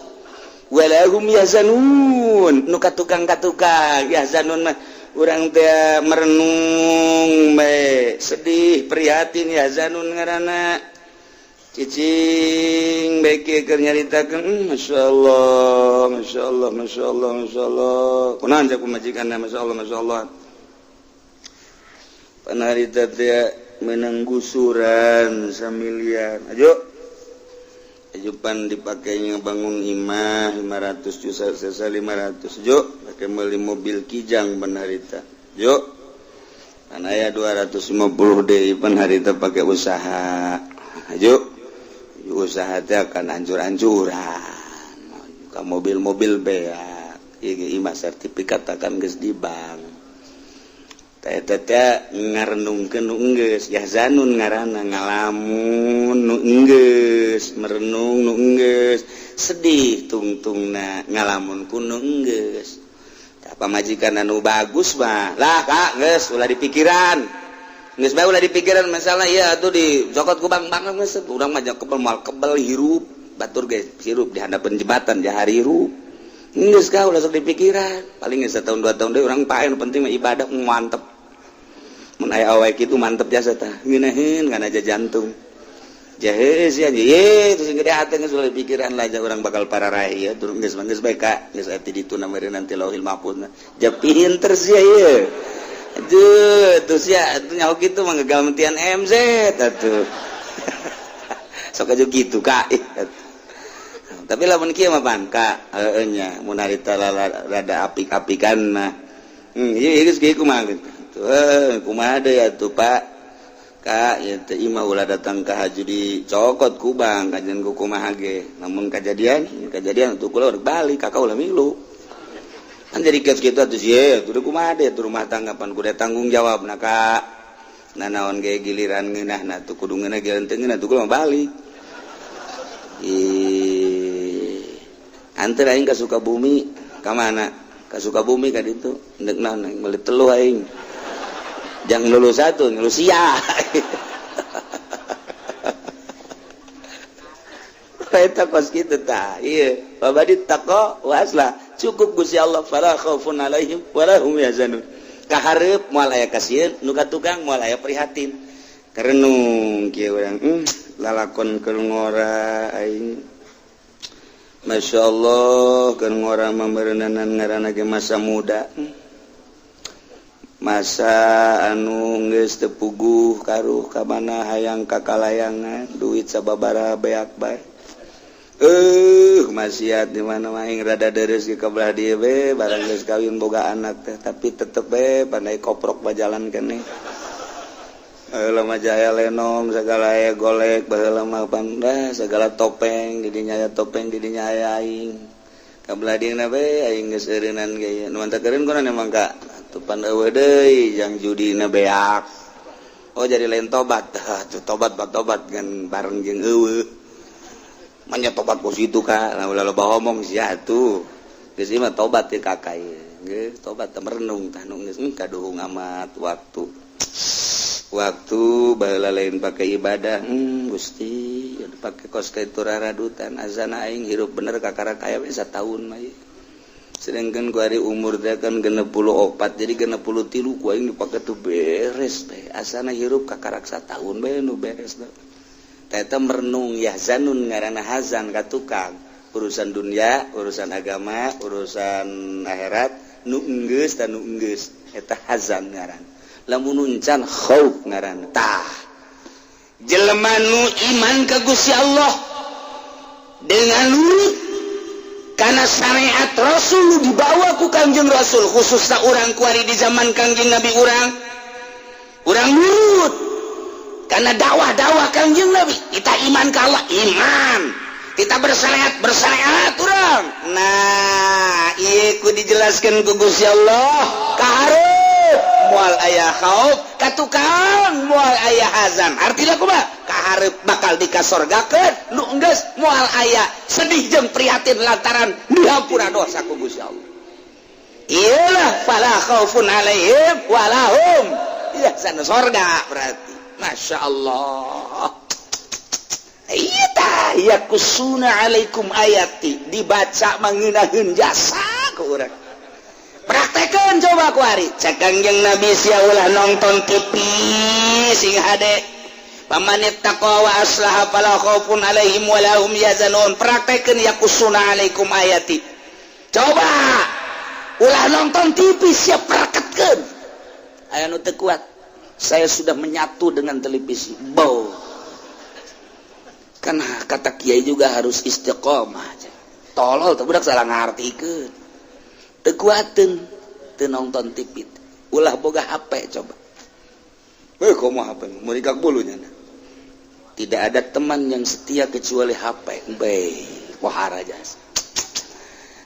Wala hum yahzanun, nu katukang-katukang yahzanun mah. Urang teh merenung bae, sedih, prihatin, yahzanun ngaranna. Cicing bae kieu keur nyaritakeun, Masya Allah, Masya Allah, Masya Allah, Masya Allah. Kunaon cek pamajikanna, Masya Allah, Masya Allah. Pan harita teh menang gusuran samiliar. Ayo. Ajupan dipakainya bangun imah 500 juta, sesa 500 jo, pakai beli mobil Kijang pan harita. Jo. Pan aya 250 deui pan harita pakai usaha. Ayo. Usaha teh akan hancur-hancuran. Ka mobil-mobil beak. Ieu imah sertifikat akan geus di bank. Teh teh ngarenungkeun nu enggeus, yahzanun ngaranna, ngalamun nu enggeus, merenung nu enggeus, sedih tungtungna ngalamun ku nu enggeus. Tah, pamajikan anu bagus mah lah, Kak, geus ulah dipikiran. Geus bae ulah dipikiran masalah ieu atuh dicokot ku bank bank geus urang mah kebel moal kebel hirup batur ge hirup di handapeun jembatan jahar hirup. Geus ka ulah sok dipikiran. Paling geus setahun 2 tahun deui urang pae, nu penting mah ibadah mantep. Mun aya awewe kitu mantep jasa tah. Ngeunaheun kana aja jantung. Jahe sia ye terus gede hate geus ulah dipikiran lah urang bakal pararaeh ieu turun geus mah geus bae ka geus aya di ditu meureun nanti Lauhil Mahfuz. Ja pinter sia ieu. Aduh, terus ya atuh nyaho kitu mah gagal mentian MZ atuh. Sok aja gitu Kak. Tapi lamun kieu mah pan Kak, heueuh nya mun harita rada apik-apikan mah. Ieu geus kieu kumaha gitu. Tuh, kumaha deui atuh Pak? Kak, ieu teh imah ulah datang ka haju dicokot ku bank kajian ku kumaha ge. Namun kejadian, kejadian atuh kula rek balik, kakak ulah milu. Kan jadi kieu kitu atuh sieun, atuh kumaha deui atuh rumah tangga pan kudu tanggung jawab na Kak. Nah naon ge giliran ngeunah tuh kudu ngeunah, giliran teu ngeunah tuh kula mah balik. Ih. Anter aing ka Sukabumi, ka mana? Ka Sukabumi ka ditu. Endek naon aing meuli teluh aing. Jangan lulus satu, lulus sia. Eta kos kitu tah. Ieu, babadi taqwa waslah. Cukup Gusti Allah, fala khaufun alaihim wala hum yahzanun. Kahareup moal aya kasieun, nu ka tukang moal aya prihatin. Karenung kieu urang, lalakon keur ngora aing. Masya Allah, keur ngora mambeureunanan ngaranna ge masa muda. Masa anu geus teu puguh karuh ka mana hayang kakalayangan, duit sababaraha beak bae. Maksiat di mana aing rada deres ke belah dieu be, barang geus kawin boga anak teh tapi tetep be pandai koprok bajalan keneh. Baheula mah jaya lenong segala aya golek, baheula mah panda segala topeng di dinya aya topeng di dinya aya aing. Ka belah dieuna be aing geus eureunnan ge nu mantap eureun kunaon emang ka atuh pan eueuh deui jang judina beak. Oh jadi lain tobat, tuh tobat bat tobat kan bareng jeung eueuh. Manya tobat kos itu kak, lah ulah loba omong sia atuh. Geus ieu mah tobat ye kakak ieu. Geus tobat teh merenung tah nu geus kaduhung amat waktu. Waktu baheula lain pake ibadah, Gusti, pake kos kitu raradutan azana aing hirup bener kakara kaya we sataun mah ieu. Sedangkan ku ari umur teh kan 64 jadi 63 ku aing dipake tuh beres teh. Asana hirup kakarak sataun bae nu beres teh. Eta merenung yahzanun ngaranna hazan ka tukang urusan dunia, urusan agama, urusan akhirat nu enggeus dan nu enggeus eta hazan ngaranna. Lamun uncan khauf ngaranna. Tah jelema nu iman ka Gusti Allah dengan nurut kana syariat Rasul dibawa ku Kangjeng Rasul, khususna urang kuari di zaman Kangjeng Nabi urang urang nurut karena dakwah-dakwah Kangjeng Nabi, kita iman ke Allah, iman kita bersyariat, bersyariat urang. Nah ieu ku dijelaskan ku Gusti Allah, kahareup moal aya khauf, ka tukang moal aya hazan. Artinya kumaha? Kahareup bakal dikasorgakeun nu enggeus moal aya sedih jeung prihatin lantaran dihampura dosa ku Gusti Allah. Iyalah fala khaufun alaihim walahum yahzanun, sorga berarti. Masya Allah. Iya tah yaqussuna alaikum ayati dibaca mangeunahkeun jasa ku urang. Praktekan coba kuari. Cek Kangjeng Nabi, sia ulah nonton TV sing hade. Famanittaqa wa aslaha fala khaufun alaihim wala hum yahzanun. Praktekeun yaqussuna alaikum ayati. Coba ulah nonton TV siap, praktekkeun. Aya nu teu kuat, "Saya sudah menyatu dengan televisi." Bau kan kata kiai juga harus istiqomah. Tolol tuh budak, salah ngartikeun. Teu kuateun teu nonton TV. Ulah boga HP coba. Eh, komo HP merikak bulunya. Tidak ada teman yang setia kecuali HP. Baik, wahara jasa.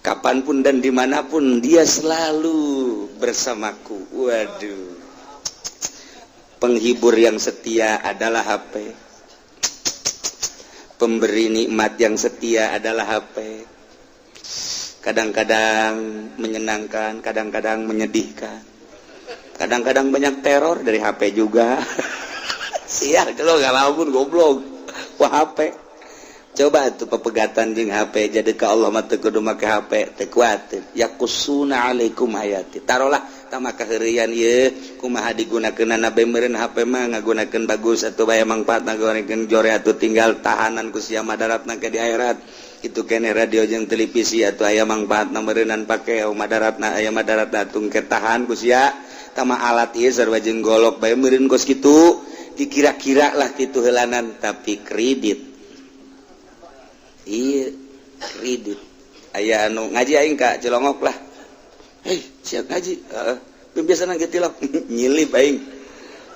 Kapanpun dan dimanapun dia selalu bersamaku. Waduh, penghibur yang setia adalah HP, pemberi nikmat yang setia adalah HP. Kadang-kadang menyenangkan, kadang-kadang menyedihkan, kadang-kadang banyak teror dari HP juga. Sial kalau nggak lamun goblok. Wah, HP coba tuh pepegatan jeung HP. Jadi ke Allah mah teu kudu make HP, teu kuat. Yaqussuna alaikum ayati, tarolah tah maka heureuyan ieu kumaha digunakeun bae meureun. HP mah ngagunakeun bagus atuh bae, mangfaat ngagunakeun jore atuh tinggal tahanan ku sia madaratna ke di akhirat. Itu kene radio jeung televisi atuh aya mangfaatna meureunnan, pake madaratna, aya madaratna tung tahan ku sia. Tama alat ieu sarua jeung golok bae meureun, kos kitu dikira-kira lah kitu heulanan. Tapi kredit, iya, kredit. Aya anu ngaji aing ka Cilongok lah. Hei, siap ngaji? Heeh. Biasa nang tilok nyilip aing.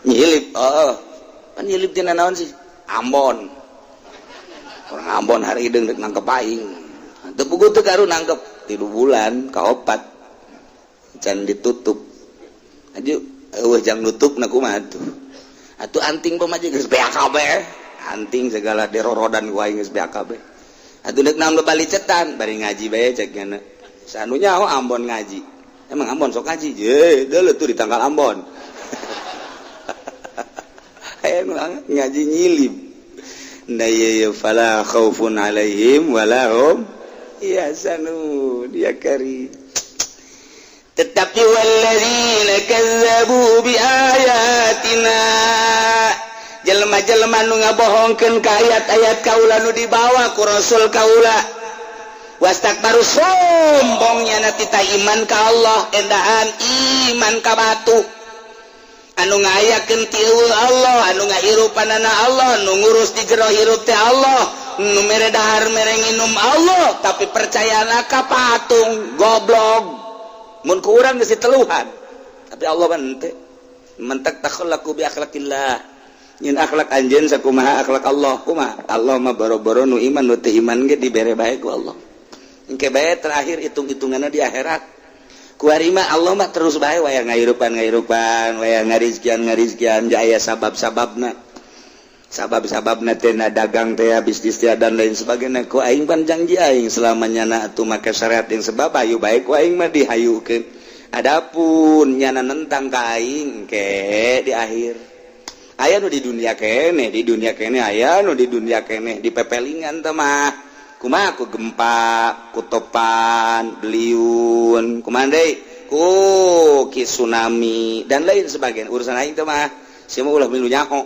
Nyilip, oh. Kan nyilip tina naon sih? Ambon. Orang Ambon hari deung rek nangkep aing. Teu puguh teu karu nangkep 3 bulan kaopat. Can ditutup. Aju eueuh jang nutup na kumaha tuh? Atuh anting pamaji geus beak kabeh. Anting segala derorodan ku aing geus beak kabeh. Atuh deuk naon balicetan bari ngaji bae cek nyana. Sanu nyaho Ambon ngaji. Emang Ambon sok ngaji? Je, deuleu tuh di tanggal Ambon. Aya nu ngaji nyilib. Nah, iya, fala khaufun alaihim wala hum yahzanun. Dia kari. Tetapi walladzina kazzabu bi ayatina, jelema-jelema nu ngabohongkeun ka ayat-ayat kaula nu dibawa ku Rasul kaula, wastakbaru, sombongnya na tita iman ka Allah, endahan iman ka batu. Anu ngayakeun ti Allah, anu ngahirupanana Allah, nu ngurus di jero hirup teh Allah, nu mere dahar mere nginum Allah, tapi percayana ka patung. Goblok, mun ku urang geus diteluhan, tapi Allah mah henteu. Mentek takhallaqu bi akhlaqillah. Nyin akhlak anjeun sakumaha akhlak Allah? Kumaha Allah mah? Boro-boro nu iman, nu teu iman ge dibere bae ku Allah. Engke bae terakhir hitung-hitunganna di akhirat. Ku ari mah Allah mah terus bae waya ngahirupan ngahirupan, waya ngarizkian ngarizkian, jaya sabab-sababna. Sabab-sababna teh na dagang teh, bisnis teh, dan lain sebagainya. Ku aing pan janji aing selamanya na atuh make syariat yang sebab ayu bae ku aing mah dihayukeun. Adapun nyana nentang ka aing ke di akhir, aya nu di dunia kene, di dunia kene, aya nu di dunia kene di pepelingan teh mah. Kumaha? Ku gempa, ku topan beliun, kumaha deui, ku ki tsunami dan lain sebagainya. Urusan aing teh mah sia mah ulah milu nyaho.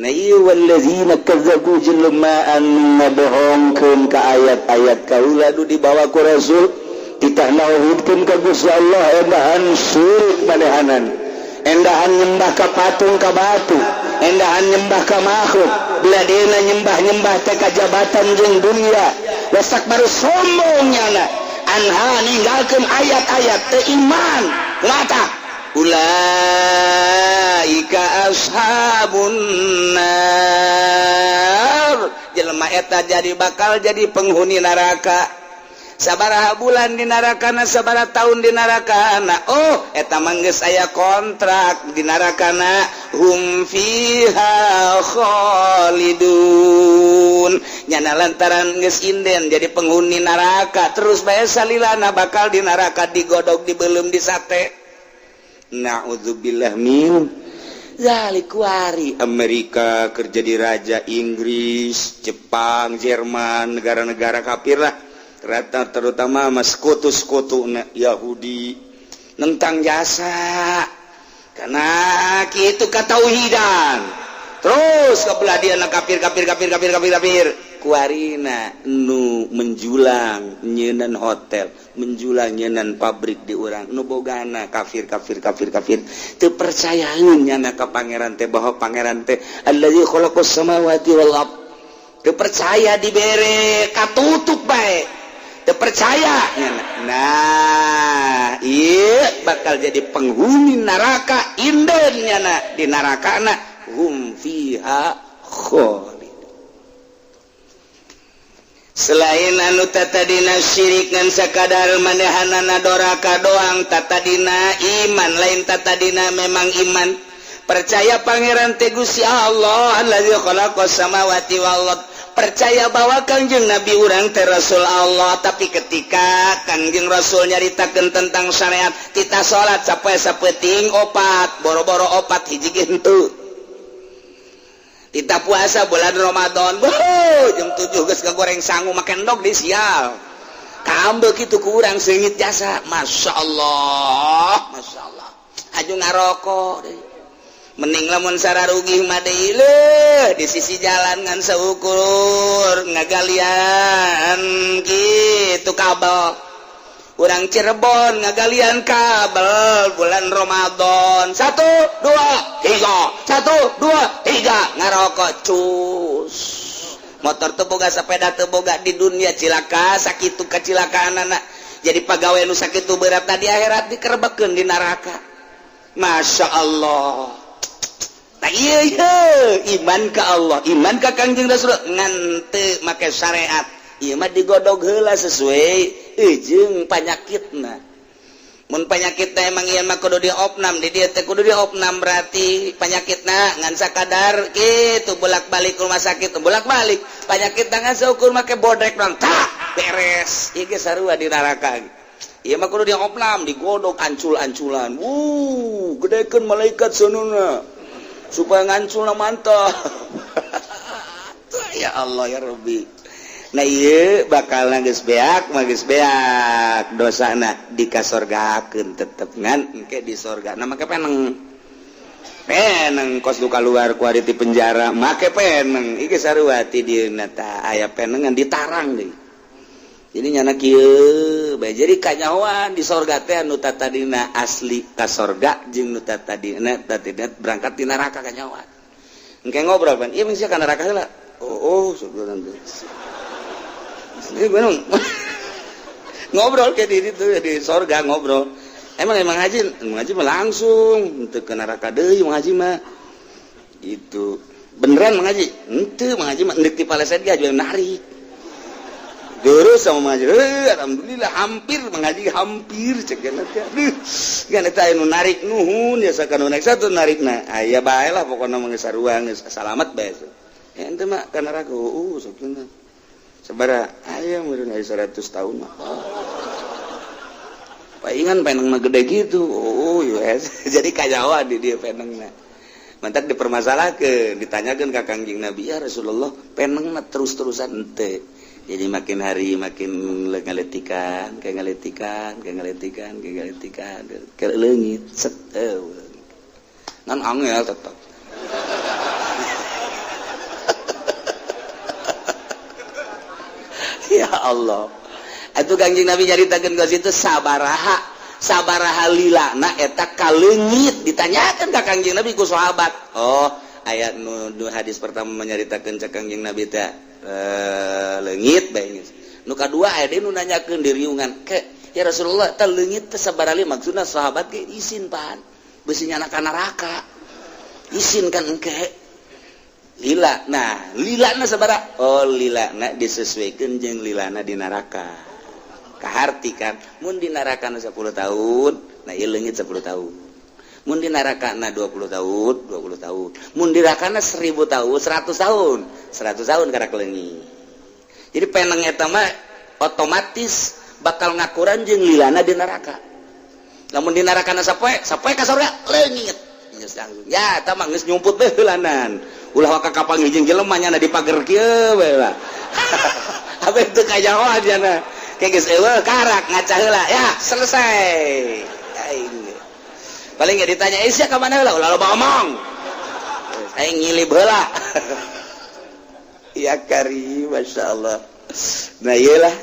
Nah, ieu wallazina kazzabu, jelema anu ngabohongkeun ka ayat-ayat kaula nu dibawa ku Rasul, titah nauhidkeun ka Gusti Allah, endahan syirik manehanan, endahan nyembah ka patung, ka batu, endahan nyembah ka makhluk, beladena nyembah-nyembah teh ka jabatan jeung dunia, wastakbaru, sombong nyana, anha, ninggalkeun ayat-ayat, teu iman mata, ulaika ashabun nar. Jelema eta jadi bakal jadi penghuni neraka. Sabaraha bulan di narakana, sabaraha tahun di narakana? Oh, eta mah geus aya kontrak di narakana. Hum fiha khalidun. Nyana lantaran geus inden jadi penghuni neraka, terus bae salilana bakal di neraka, digodog, dibelum, disate. Na'udzubillah min zalik. Kuari Amerika kerja di raja Inggris, Jepang, Jerman, negara-negara kafir lah rata, terutama mas sekutu-sekutu Yahudi. Nentang jasa karena kitu katauhidan terus kebelah dia na kafir, kafir, kafir, kafir, kafir, kafir. Kuarina nu menjulang nyeunan hotel, menjulang nyeunan pabrik di urang nu bogana kafir, kafir, kafir, kafir. Teu percayaeun nyana ka Pangeran teh, bahwa Pangeran teh allazi khalaqas samawati wal ard. Teu percaya, dibere katutup bae, teu percaya nyana. Nah, ieu bakal jadi penghuni neraka. Inden nyana di neraka na hum fiha khalid. Selain anu tatadina syirik ngan sakadar manehanana doraka doang, tatadina iman, lain tatadina memang iman percaya Pangeran teh Gusti Allah allazi khalaqas samawati wal ard, percaya bahwa Kangjeng Nabi urang teh Rasul Allah. Tapi ketika Kangjeng Rasul nyaritakeun tentang syariat, tita salat sapoe sapeting opat, boro-boro opat, hiji ge henteu. Kita puasa bulan Ramadan, boh, jam 7 geus goreng sangu, makan endog di sial kambe kitu kurang seungit jasa. Masya Allah, Masya Allah. Aju ngarokok deui. Mending lamun sararugih mah deui leuh di sisi jalan ngan seukur ngagalian gitu kabel. Urang Cirebon ngagalian kabel bulan Ramadan, satu, dua, tiga, satu, dua, tiga, ngarokok cus. Motor teu boga, sepeda teu boga. Di dunia cilaka sakitu kecilakaan anak jadi pegawai nu sakitu berat di akhirat dikerebekeun di neraka. Masya Allah. Nah, iya, iman ke Allah, iman ke Kangjeng Rasul, ngan teu make syariat. Ieu mah digodog heula sesuai jeung panyakitna. Mun panyakitna emang ieu mah kudu diopnam di dieu teh, kudu diopnam, berarti panyakitna ngan sakadar kitu bolak-balik rumah sakit, bolak-balik panyakitna ngan seukur make bodrek doang, tak beres. Ieu ge sarua di neraka. Ieu mah kudu diopnam, digodog ancul-anculan. Wuh, gedekeun malaikat seununa supaya nganculna mantap. Ya Allah, ya Rabbi. Nah, iya, bakal geus beak mah geus beak dosana, dikasorgakeun tetep, ngan engke di sorga. Nah, make peneng peneng kos nu kaluar ku ti penjara make peneng. Iki sarua ti dieuna tah aya penengan ditarang deui. Jadi nyana kieu bae, jadi kanyahoan di sorga teh anu tatadina asli ka sorga jeung nu tatadina tatadina berangkat di neraka kanyahoan. Engke ngobrol pan ieu mah ka neraka heula. Oh, sebenarnya ini belum ngobrol kayak di itu di sorga ngobrol. Emang emang haji, emang haji mah langsung untuk ke neraka deui. Mang haji mah itu beneran mengaji ente, mengaji mah endek di Palestina ge narik terus sama mengaji. Eh, alhamdulillah hampir mengaji, hampir cek teh. Aduh, kan eta anu narik nuhun ya, sakanu naik satu narik. Nah, aya bae lah pokokna mah, geus sarua, geus salamet bae. Ya ente mah ka neraka. Sakieu sabaraha aya meureun, aya 100 tahun mah. Paingan peneng mah gede gitu. Oh, yes. Jadi kanyahoan di dia penengna. Mantak dipermasalahkeun, ditanyakeun ka Kangjeng Nabi, ya Rasulullah, peneng mah terus-terusan ente. Jadi makin hari makin ngaletikan, kayak ngaletikan, kayak ngaletikan, kayak ngaletikan, kayak leungit, set, eh, ngan angel tetep. Ya Allah. Itu Kangjeng Nabi nyaritakeun ka situ sabaraha sabaraha lilana eta kaleungit, ditanyakan ka Kangjeng Nabi ku sahabat. Oh, ayat nu, nu hadis pertama menyaritakeun cek Kangjeng Nabi teh leungit bae. Nu kadua aya deui nu nanyakeun di riungan ke, ya Rasulullah, teh leungit teh sabaraha? Maksudna sahabat ge isin pan beusi nyana ka neraka, isin kan engke lila. Nah, lilana sabaraha? Oh, lilana disesuaikan jeung lilana di neraka. Kaharti kan mun di neraka 10 tahun, nah ieu leungit 10 tahun. Mun di neraka na 20 tahun, 20 tahun. Mun di neraka 1000 tahun, 100 tahun, 100 tahun karak leungit. Jadi peneng eta mah otomatis bakal ngakuran jeung lilana di neraka. Lamun di neraka na sapoe sapoe ka surga leungit. Geus langsung ya, eta mah geus nyumput bae heulanan. Ulah waka kapanggih jeung jelema nyana di pager kieu bae lah. Apa itu kanyahoan nyana kayak geus eueuh karak ngaca heula, ya selesai. Aing Paling nggak ditanya, "Eh, sia ka mana heula?" "Ulah loba omong. Aing ngilib heula." Ya kari, Masya Allah. Nah, iyalah.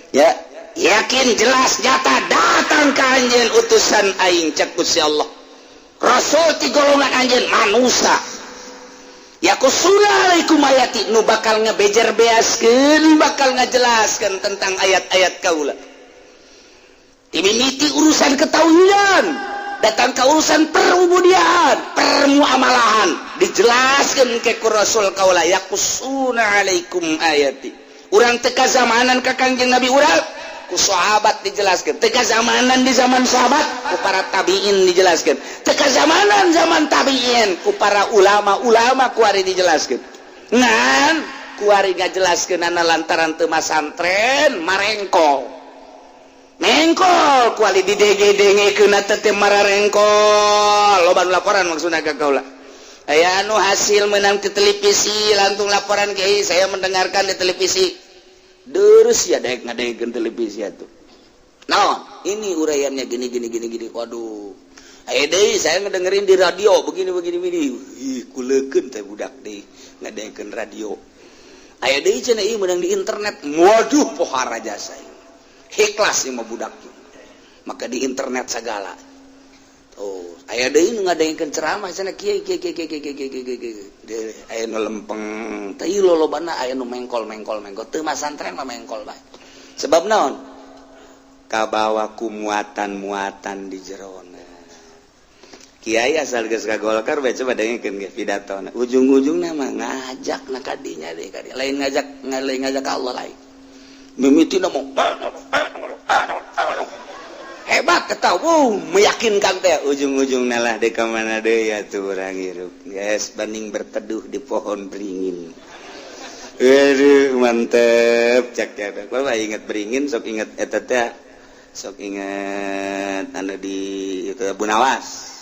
Ya, yakin jelas nyata datang ke anjeun utusan aing, cek Gusti Allah. Rasul ti golongan anjeun manusia. Yaqussuna alaikum ayati, nu bakal ngebejer beaskeun, bakal ngajelaskeun tentang ayat-ayat kaula. Dimimiti urusan ketauhidan, datang ke urusan perubudian, permuamalahan, dijelaskan ke ku Rasul kaula, yaqussuna alaikum ayati. Urang teu kazamanan ka Kangjeng Nabi urang, ku sahabat dijelaskan. Teu kazamanan di zaman sahabat, ku para tabiin dijelaskan. Teu kazamanan zaman tabiin, ku para ulama-ulama kuari dijelaskan. Ngan kuari ngajelaskeun ana lantaran teu masantren marengkol. Mengkol kuali didenge-dengekeun teh mararengkol. Loba nu laporan maksudna ka kaula. Aya anu hasil menang di televisi langsung laporan, "Kiai, saya mendengarkan di televisi." Terus ya daek ngadengekeun televisi atuh. Nah, ini uraiannya gini gini gini gini. Waduh. Aya deui, "Saya ngedengerin di radio begini begini begini." Ih, kulekeun teh budak deui ngadengekeun radio. Aya deui cenah, "Ieu menang di internet." Waduh, pohara jasa. Ikhlas ieu mah budak. Maka di internet segala. Oh, aya deui nu ngadengekeun ceramah cenah, kieu kieu kieu kieu kieu kieu kieu kieu. Aya nu lempeng, teh lolobana aya nu mengkol mengkol mengkol. Teu masantren mah mengkol bae. Sebab naon? Kabawa ku muatan-muatan di jerona. Kiai asal geus ka Golkar bae, coba dengekeun ge pidatona. Ujung-ujungna mah ngajak na kadinya deui kadi. Lain ngajak, lain ngajak ka Allah lain. Mimitina mau hebat ketau, meyakinkan teh, ujung-ujung nalah di mana deui atuh urang hirup. Geus banding berteduh di pohon beringin. Aduh, mantep cak ya. Bapak inget beringin, sok inget eta teh, sok inget anu di itu Abu Nawas.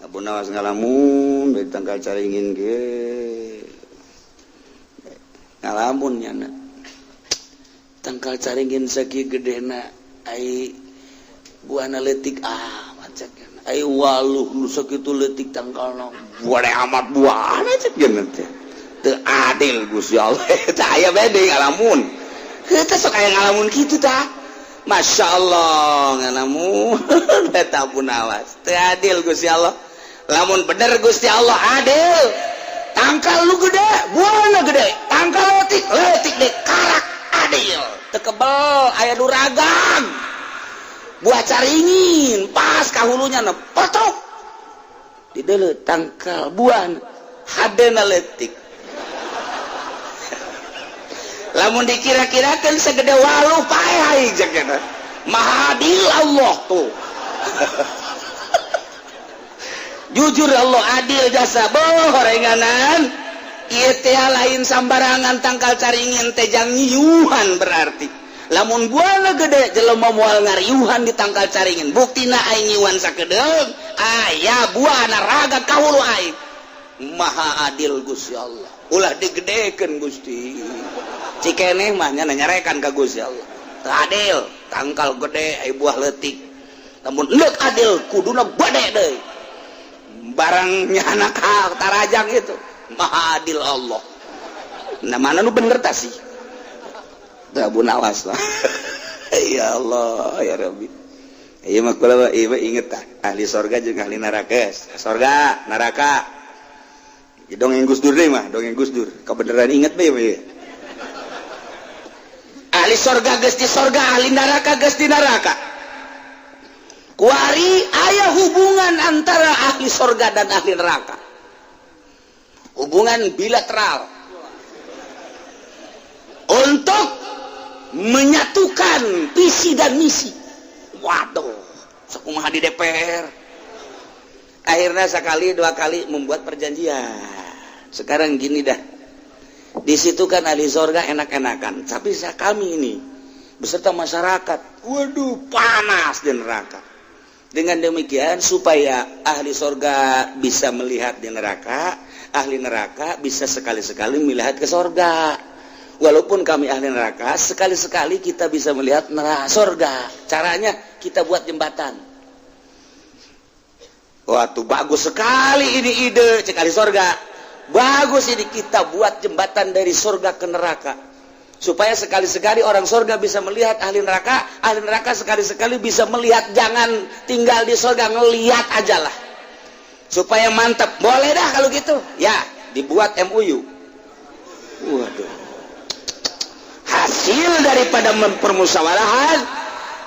Abu Nawas ngalamun dari tangkal caringin ge. Ngalamun nyana. Tangkal caringin sakieu gedena, ai buahna leutik amat cek. Ai waluh nu sakitu leutik tangkalna, buahna amat buahna cek teh. Teu adil Gusti Allah. Tah, aya bede ngalamun. Heuh, sok aya ngalamun kitu tah. Masya Allah, ngalamun eta pun awas. Teu adil Gusti Allah. Lamun bener Gusti Allah adil, tangkal lu gede, buahna gede, tangkal leutik, leutik deh, karak adil. Teu kebel aya nu ragang. Buah caringin pas kahulunya na petruk. Di deuleu tangkal buah hadena leutik. Lamun dikira-kirakan segede waluh, paeh aing cek eta. Maha adil Allah tuh. Jujur Allah adil jasa bohorenganan. Ieu teh lain sambarangan tangkal caringin teh, jang nyiuhan berarti. Lamun buahna gede, jelema moal ngariuhan di tangkal caringin. Buktina aing nyiuhan sakedeung, aya buahna raga kahulu aing. Maha adil Gusti Allah. Ulah digedekeun Gusti. Cikeneh mah nya nyarekan ka Gusti Allah. Teu adil, tangkal gede ai buah leutik. Lamun endek adil kuduna gede deui. Barangnya anak tarajang itu. Maha adil Allah. Nah, mana nu bener tah sih? Teu Abu Nawas lah. Ya Allah, ya Rabbi. Ieu mah kula ieu mah inget tah, ahli sorga jeung ahli neraka. Sorga, neraka. Dongeng Gus Dur deh mah, dongeng Gus Dur. Kebenaran inget bae we. Ahli sorga geus di sorga, ahli neraka geus di neraka. Kuari aya hubungan antara ahli sorga dan ahli neraka. Hubungan bilateral untuk menyatukan visi dan misi. Waduh, sakumaha di DPR. Akhirnya sekali dua kali membuat perjanjian. Sekarang gini dah. Di situ kan ahli sorga enak-enakan, tapi kami ini beserta masyarakat, waduh, panas di neraka. Dengan demikian supaya ahli sorga bisa melihat di neraka, ahli neraka bisa sekali-sekali melihat ke sorga. Walaupun kami ahli neraka, sekali-sekali kita bisa melihat neraka sorga. Caranya kita buat jembatan. Wah, tuh bagus sekali ini ide, cek ahli sorga. Bagus ini, kita buat jembatan dari surga ke neraka. Supaya sekali-sekali orang surga bisa melihat ahli neraka, ahli neraka sekali-sekali bisa melihat, jangan tinggal di surga, ngelihat aja lah. Supaya mantap. Boleh dah kalau gitu. Ya, dibuat MOU. Waduh. Hasil daripada permusyawarahan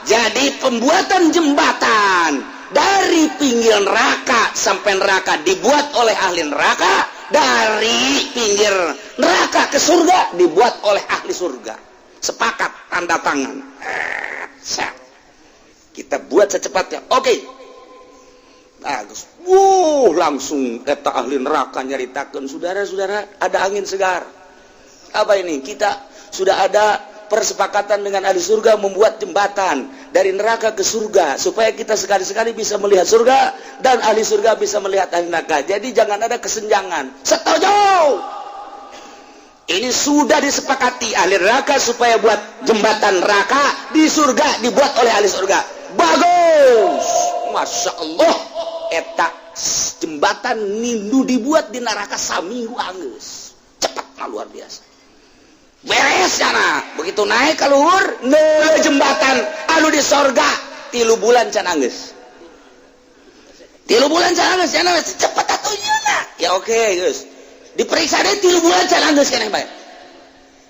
jadi pembuatan jembatan dari pinggir neraka sampai neraka dibuat oleh ahli neraka, dari pinggir neraka ke surga dibuat oleh ahli surga. Sepakat, tanda tangan. Kita buat secepatnya. Oke. Bagus. Wuh, langsung kata ahli neraka nyaritakan, "Saudara-saudara, ada angin segar." Apa ini? Kita sudah ada persepakatan dengan ahli surga membuat jembatan dari neraka ke surga supaya kita sekali-sekali bisa melihat surga dan ahli surga bisa melihat ahli neraka. Jadi jangan ada kesenjangan. Setuju. Ini sudah disepakati ahli neraka supaya buat jembatan neraka di surga dibuat oleh ahli surga. Bagus. Masya Allah. Eta jembatan nindu dibuat di neraka saminggu anggeus. Cepat, luar biasa. Beres sana, begitu naik ke luhur jembatan anu di sorga 3 bulan can anggeus, 3 bulan can anggeus ya, cepet atuh ya. Oke, guys, diperiksa deh, 3 bulan can anggeus keneh bae.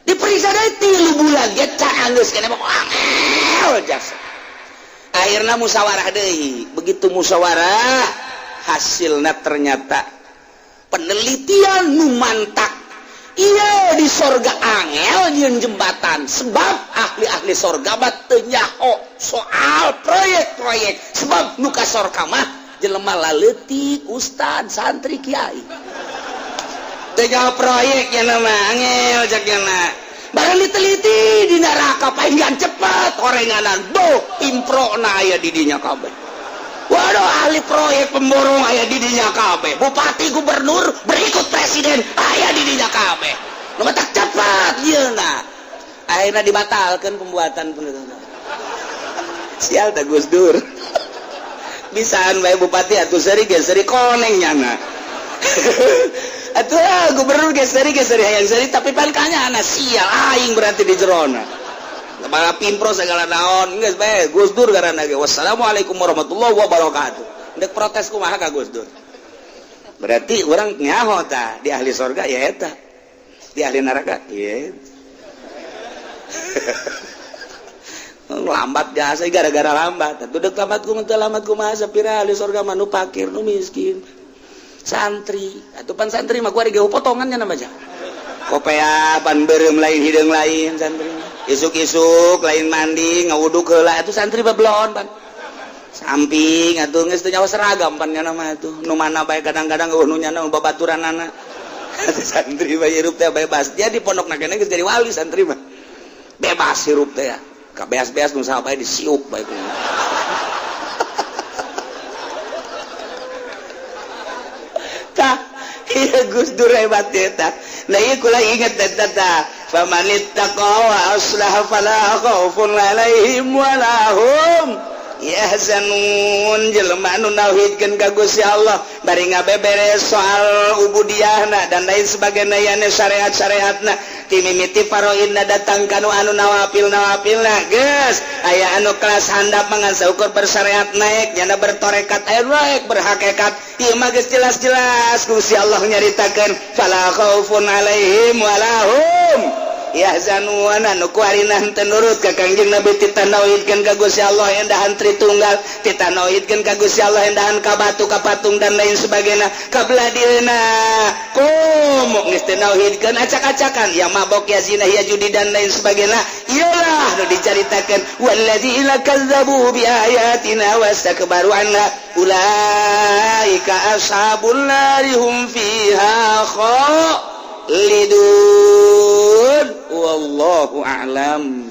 Diperiksa deh, 3 bulan ge can anggeus keneh, angel jasa. Akhirnya musyawarah deui. Begitu musyawarah, hasilnya ternyata penelitian nu mantak iya di sorga angel nyieun jembatan, sebab ahli-ahli sorga mah teu nyaho soal proyek-proyek, sebab nu ka sorga mah jelema laleutik, ustad, santri, kiai, teu nyaho proyek nya nama angel cak nya. Barang diteliti, di neraka palingan cepet horenganan boh improna aya di dinya kabeh. Waduh, ahli proyek pemborong aya di dinya kabeh, bupati, gubernur, berikut presiden aya di dinya kabeh. Nu tak cepat ieu na. Akhirnya dibatalkan pembuatan. Sial tak Gus Dur, bisaan bae bupati atuh seri ge seri koneng nyana atuh, ah, gubernur ge seri ge seri, hayang seri, tapi pan kanya sial aing berarti di jerona kepala pimpro segala naon. Geus bae Gus Dur karena ge wassalamualaikum warahmatullahi wabarakatuh. Ndek protes kumaha ka Gus Dur? Berarti orang nyaho tah di ahli sorga ya eta, di ahli neraka ya lambat jasa gara-gara lambat atuh. Dek lambat kumaha, lambat kumaha? Sapira ahli sorga mah nu fakir, nu miskin, santri atuh. Pan santri mah kuari ge potongannya nama aja kopea pan beureum lain, hideung lain. Santri isuk-isuk lain mandi, ngawuduk heula atuh. Santri babelon pan samping atuh, geus teu nyawa seragam pan nya mah atuh, nu mana bae kadang-kadang eueuh nu nyana babaturanana. Santri mah hirup teh bebas. Dia di pondok keneh geus jadi wali. Santri mah bebas hirup teh ya, ka beas-beas nu saha bae disiuk bae kumaha. Tah iya, Gus Dur hebat eta. Nah, iya kula inget eta tah, famanittaqa wa aslaha fala khaufun alaihim wala hum yahzanun. Jelema anu nauhidkeun ka Gusti Allah bari ngabeberes soal ubudiyahna dan lain sebagainya, yane syariat-syariatna ti mimiti faraidna datang kanu anu nawafil nawafilna, geus aya anu kelas handap mangan saukur bersyariat naik, nyana bertorekat aya naik berhakikat. Ieu mah geus jelas-jelas Gusti Allah nyaritakeun fala khaufun alaihim wala hum yahzanun. Anu kuarina henteu nurut ka Kangjeng Nabi, titah nauhidkeun ka Gusti Allah endahan Tritunggal, titah nauhidkeun ka Gusti Allah endahan ka batu, ka patung dan lain sebagainya, kabelah dieuna komo geus teu nauhidkeun, acak-acakan ya, mabok ya, zina ya, judi dan lain sebagainya. Iyalah nu dicaritakeun walladzina kazzabu bi ayatina wastakbaru anha ulaika ashabun nari hum fiha khalidun. Wallahu a'lam.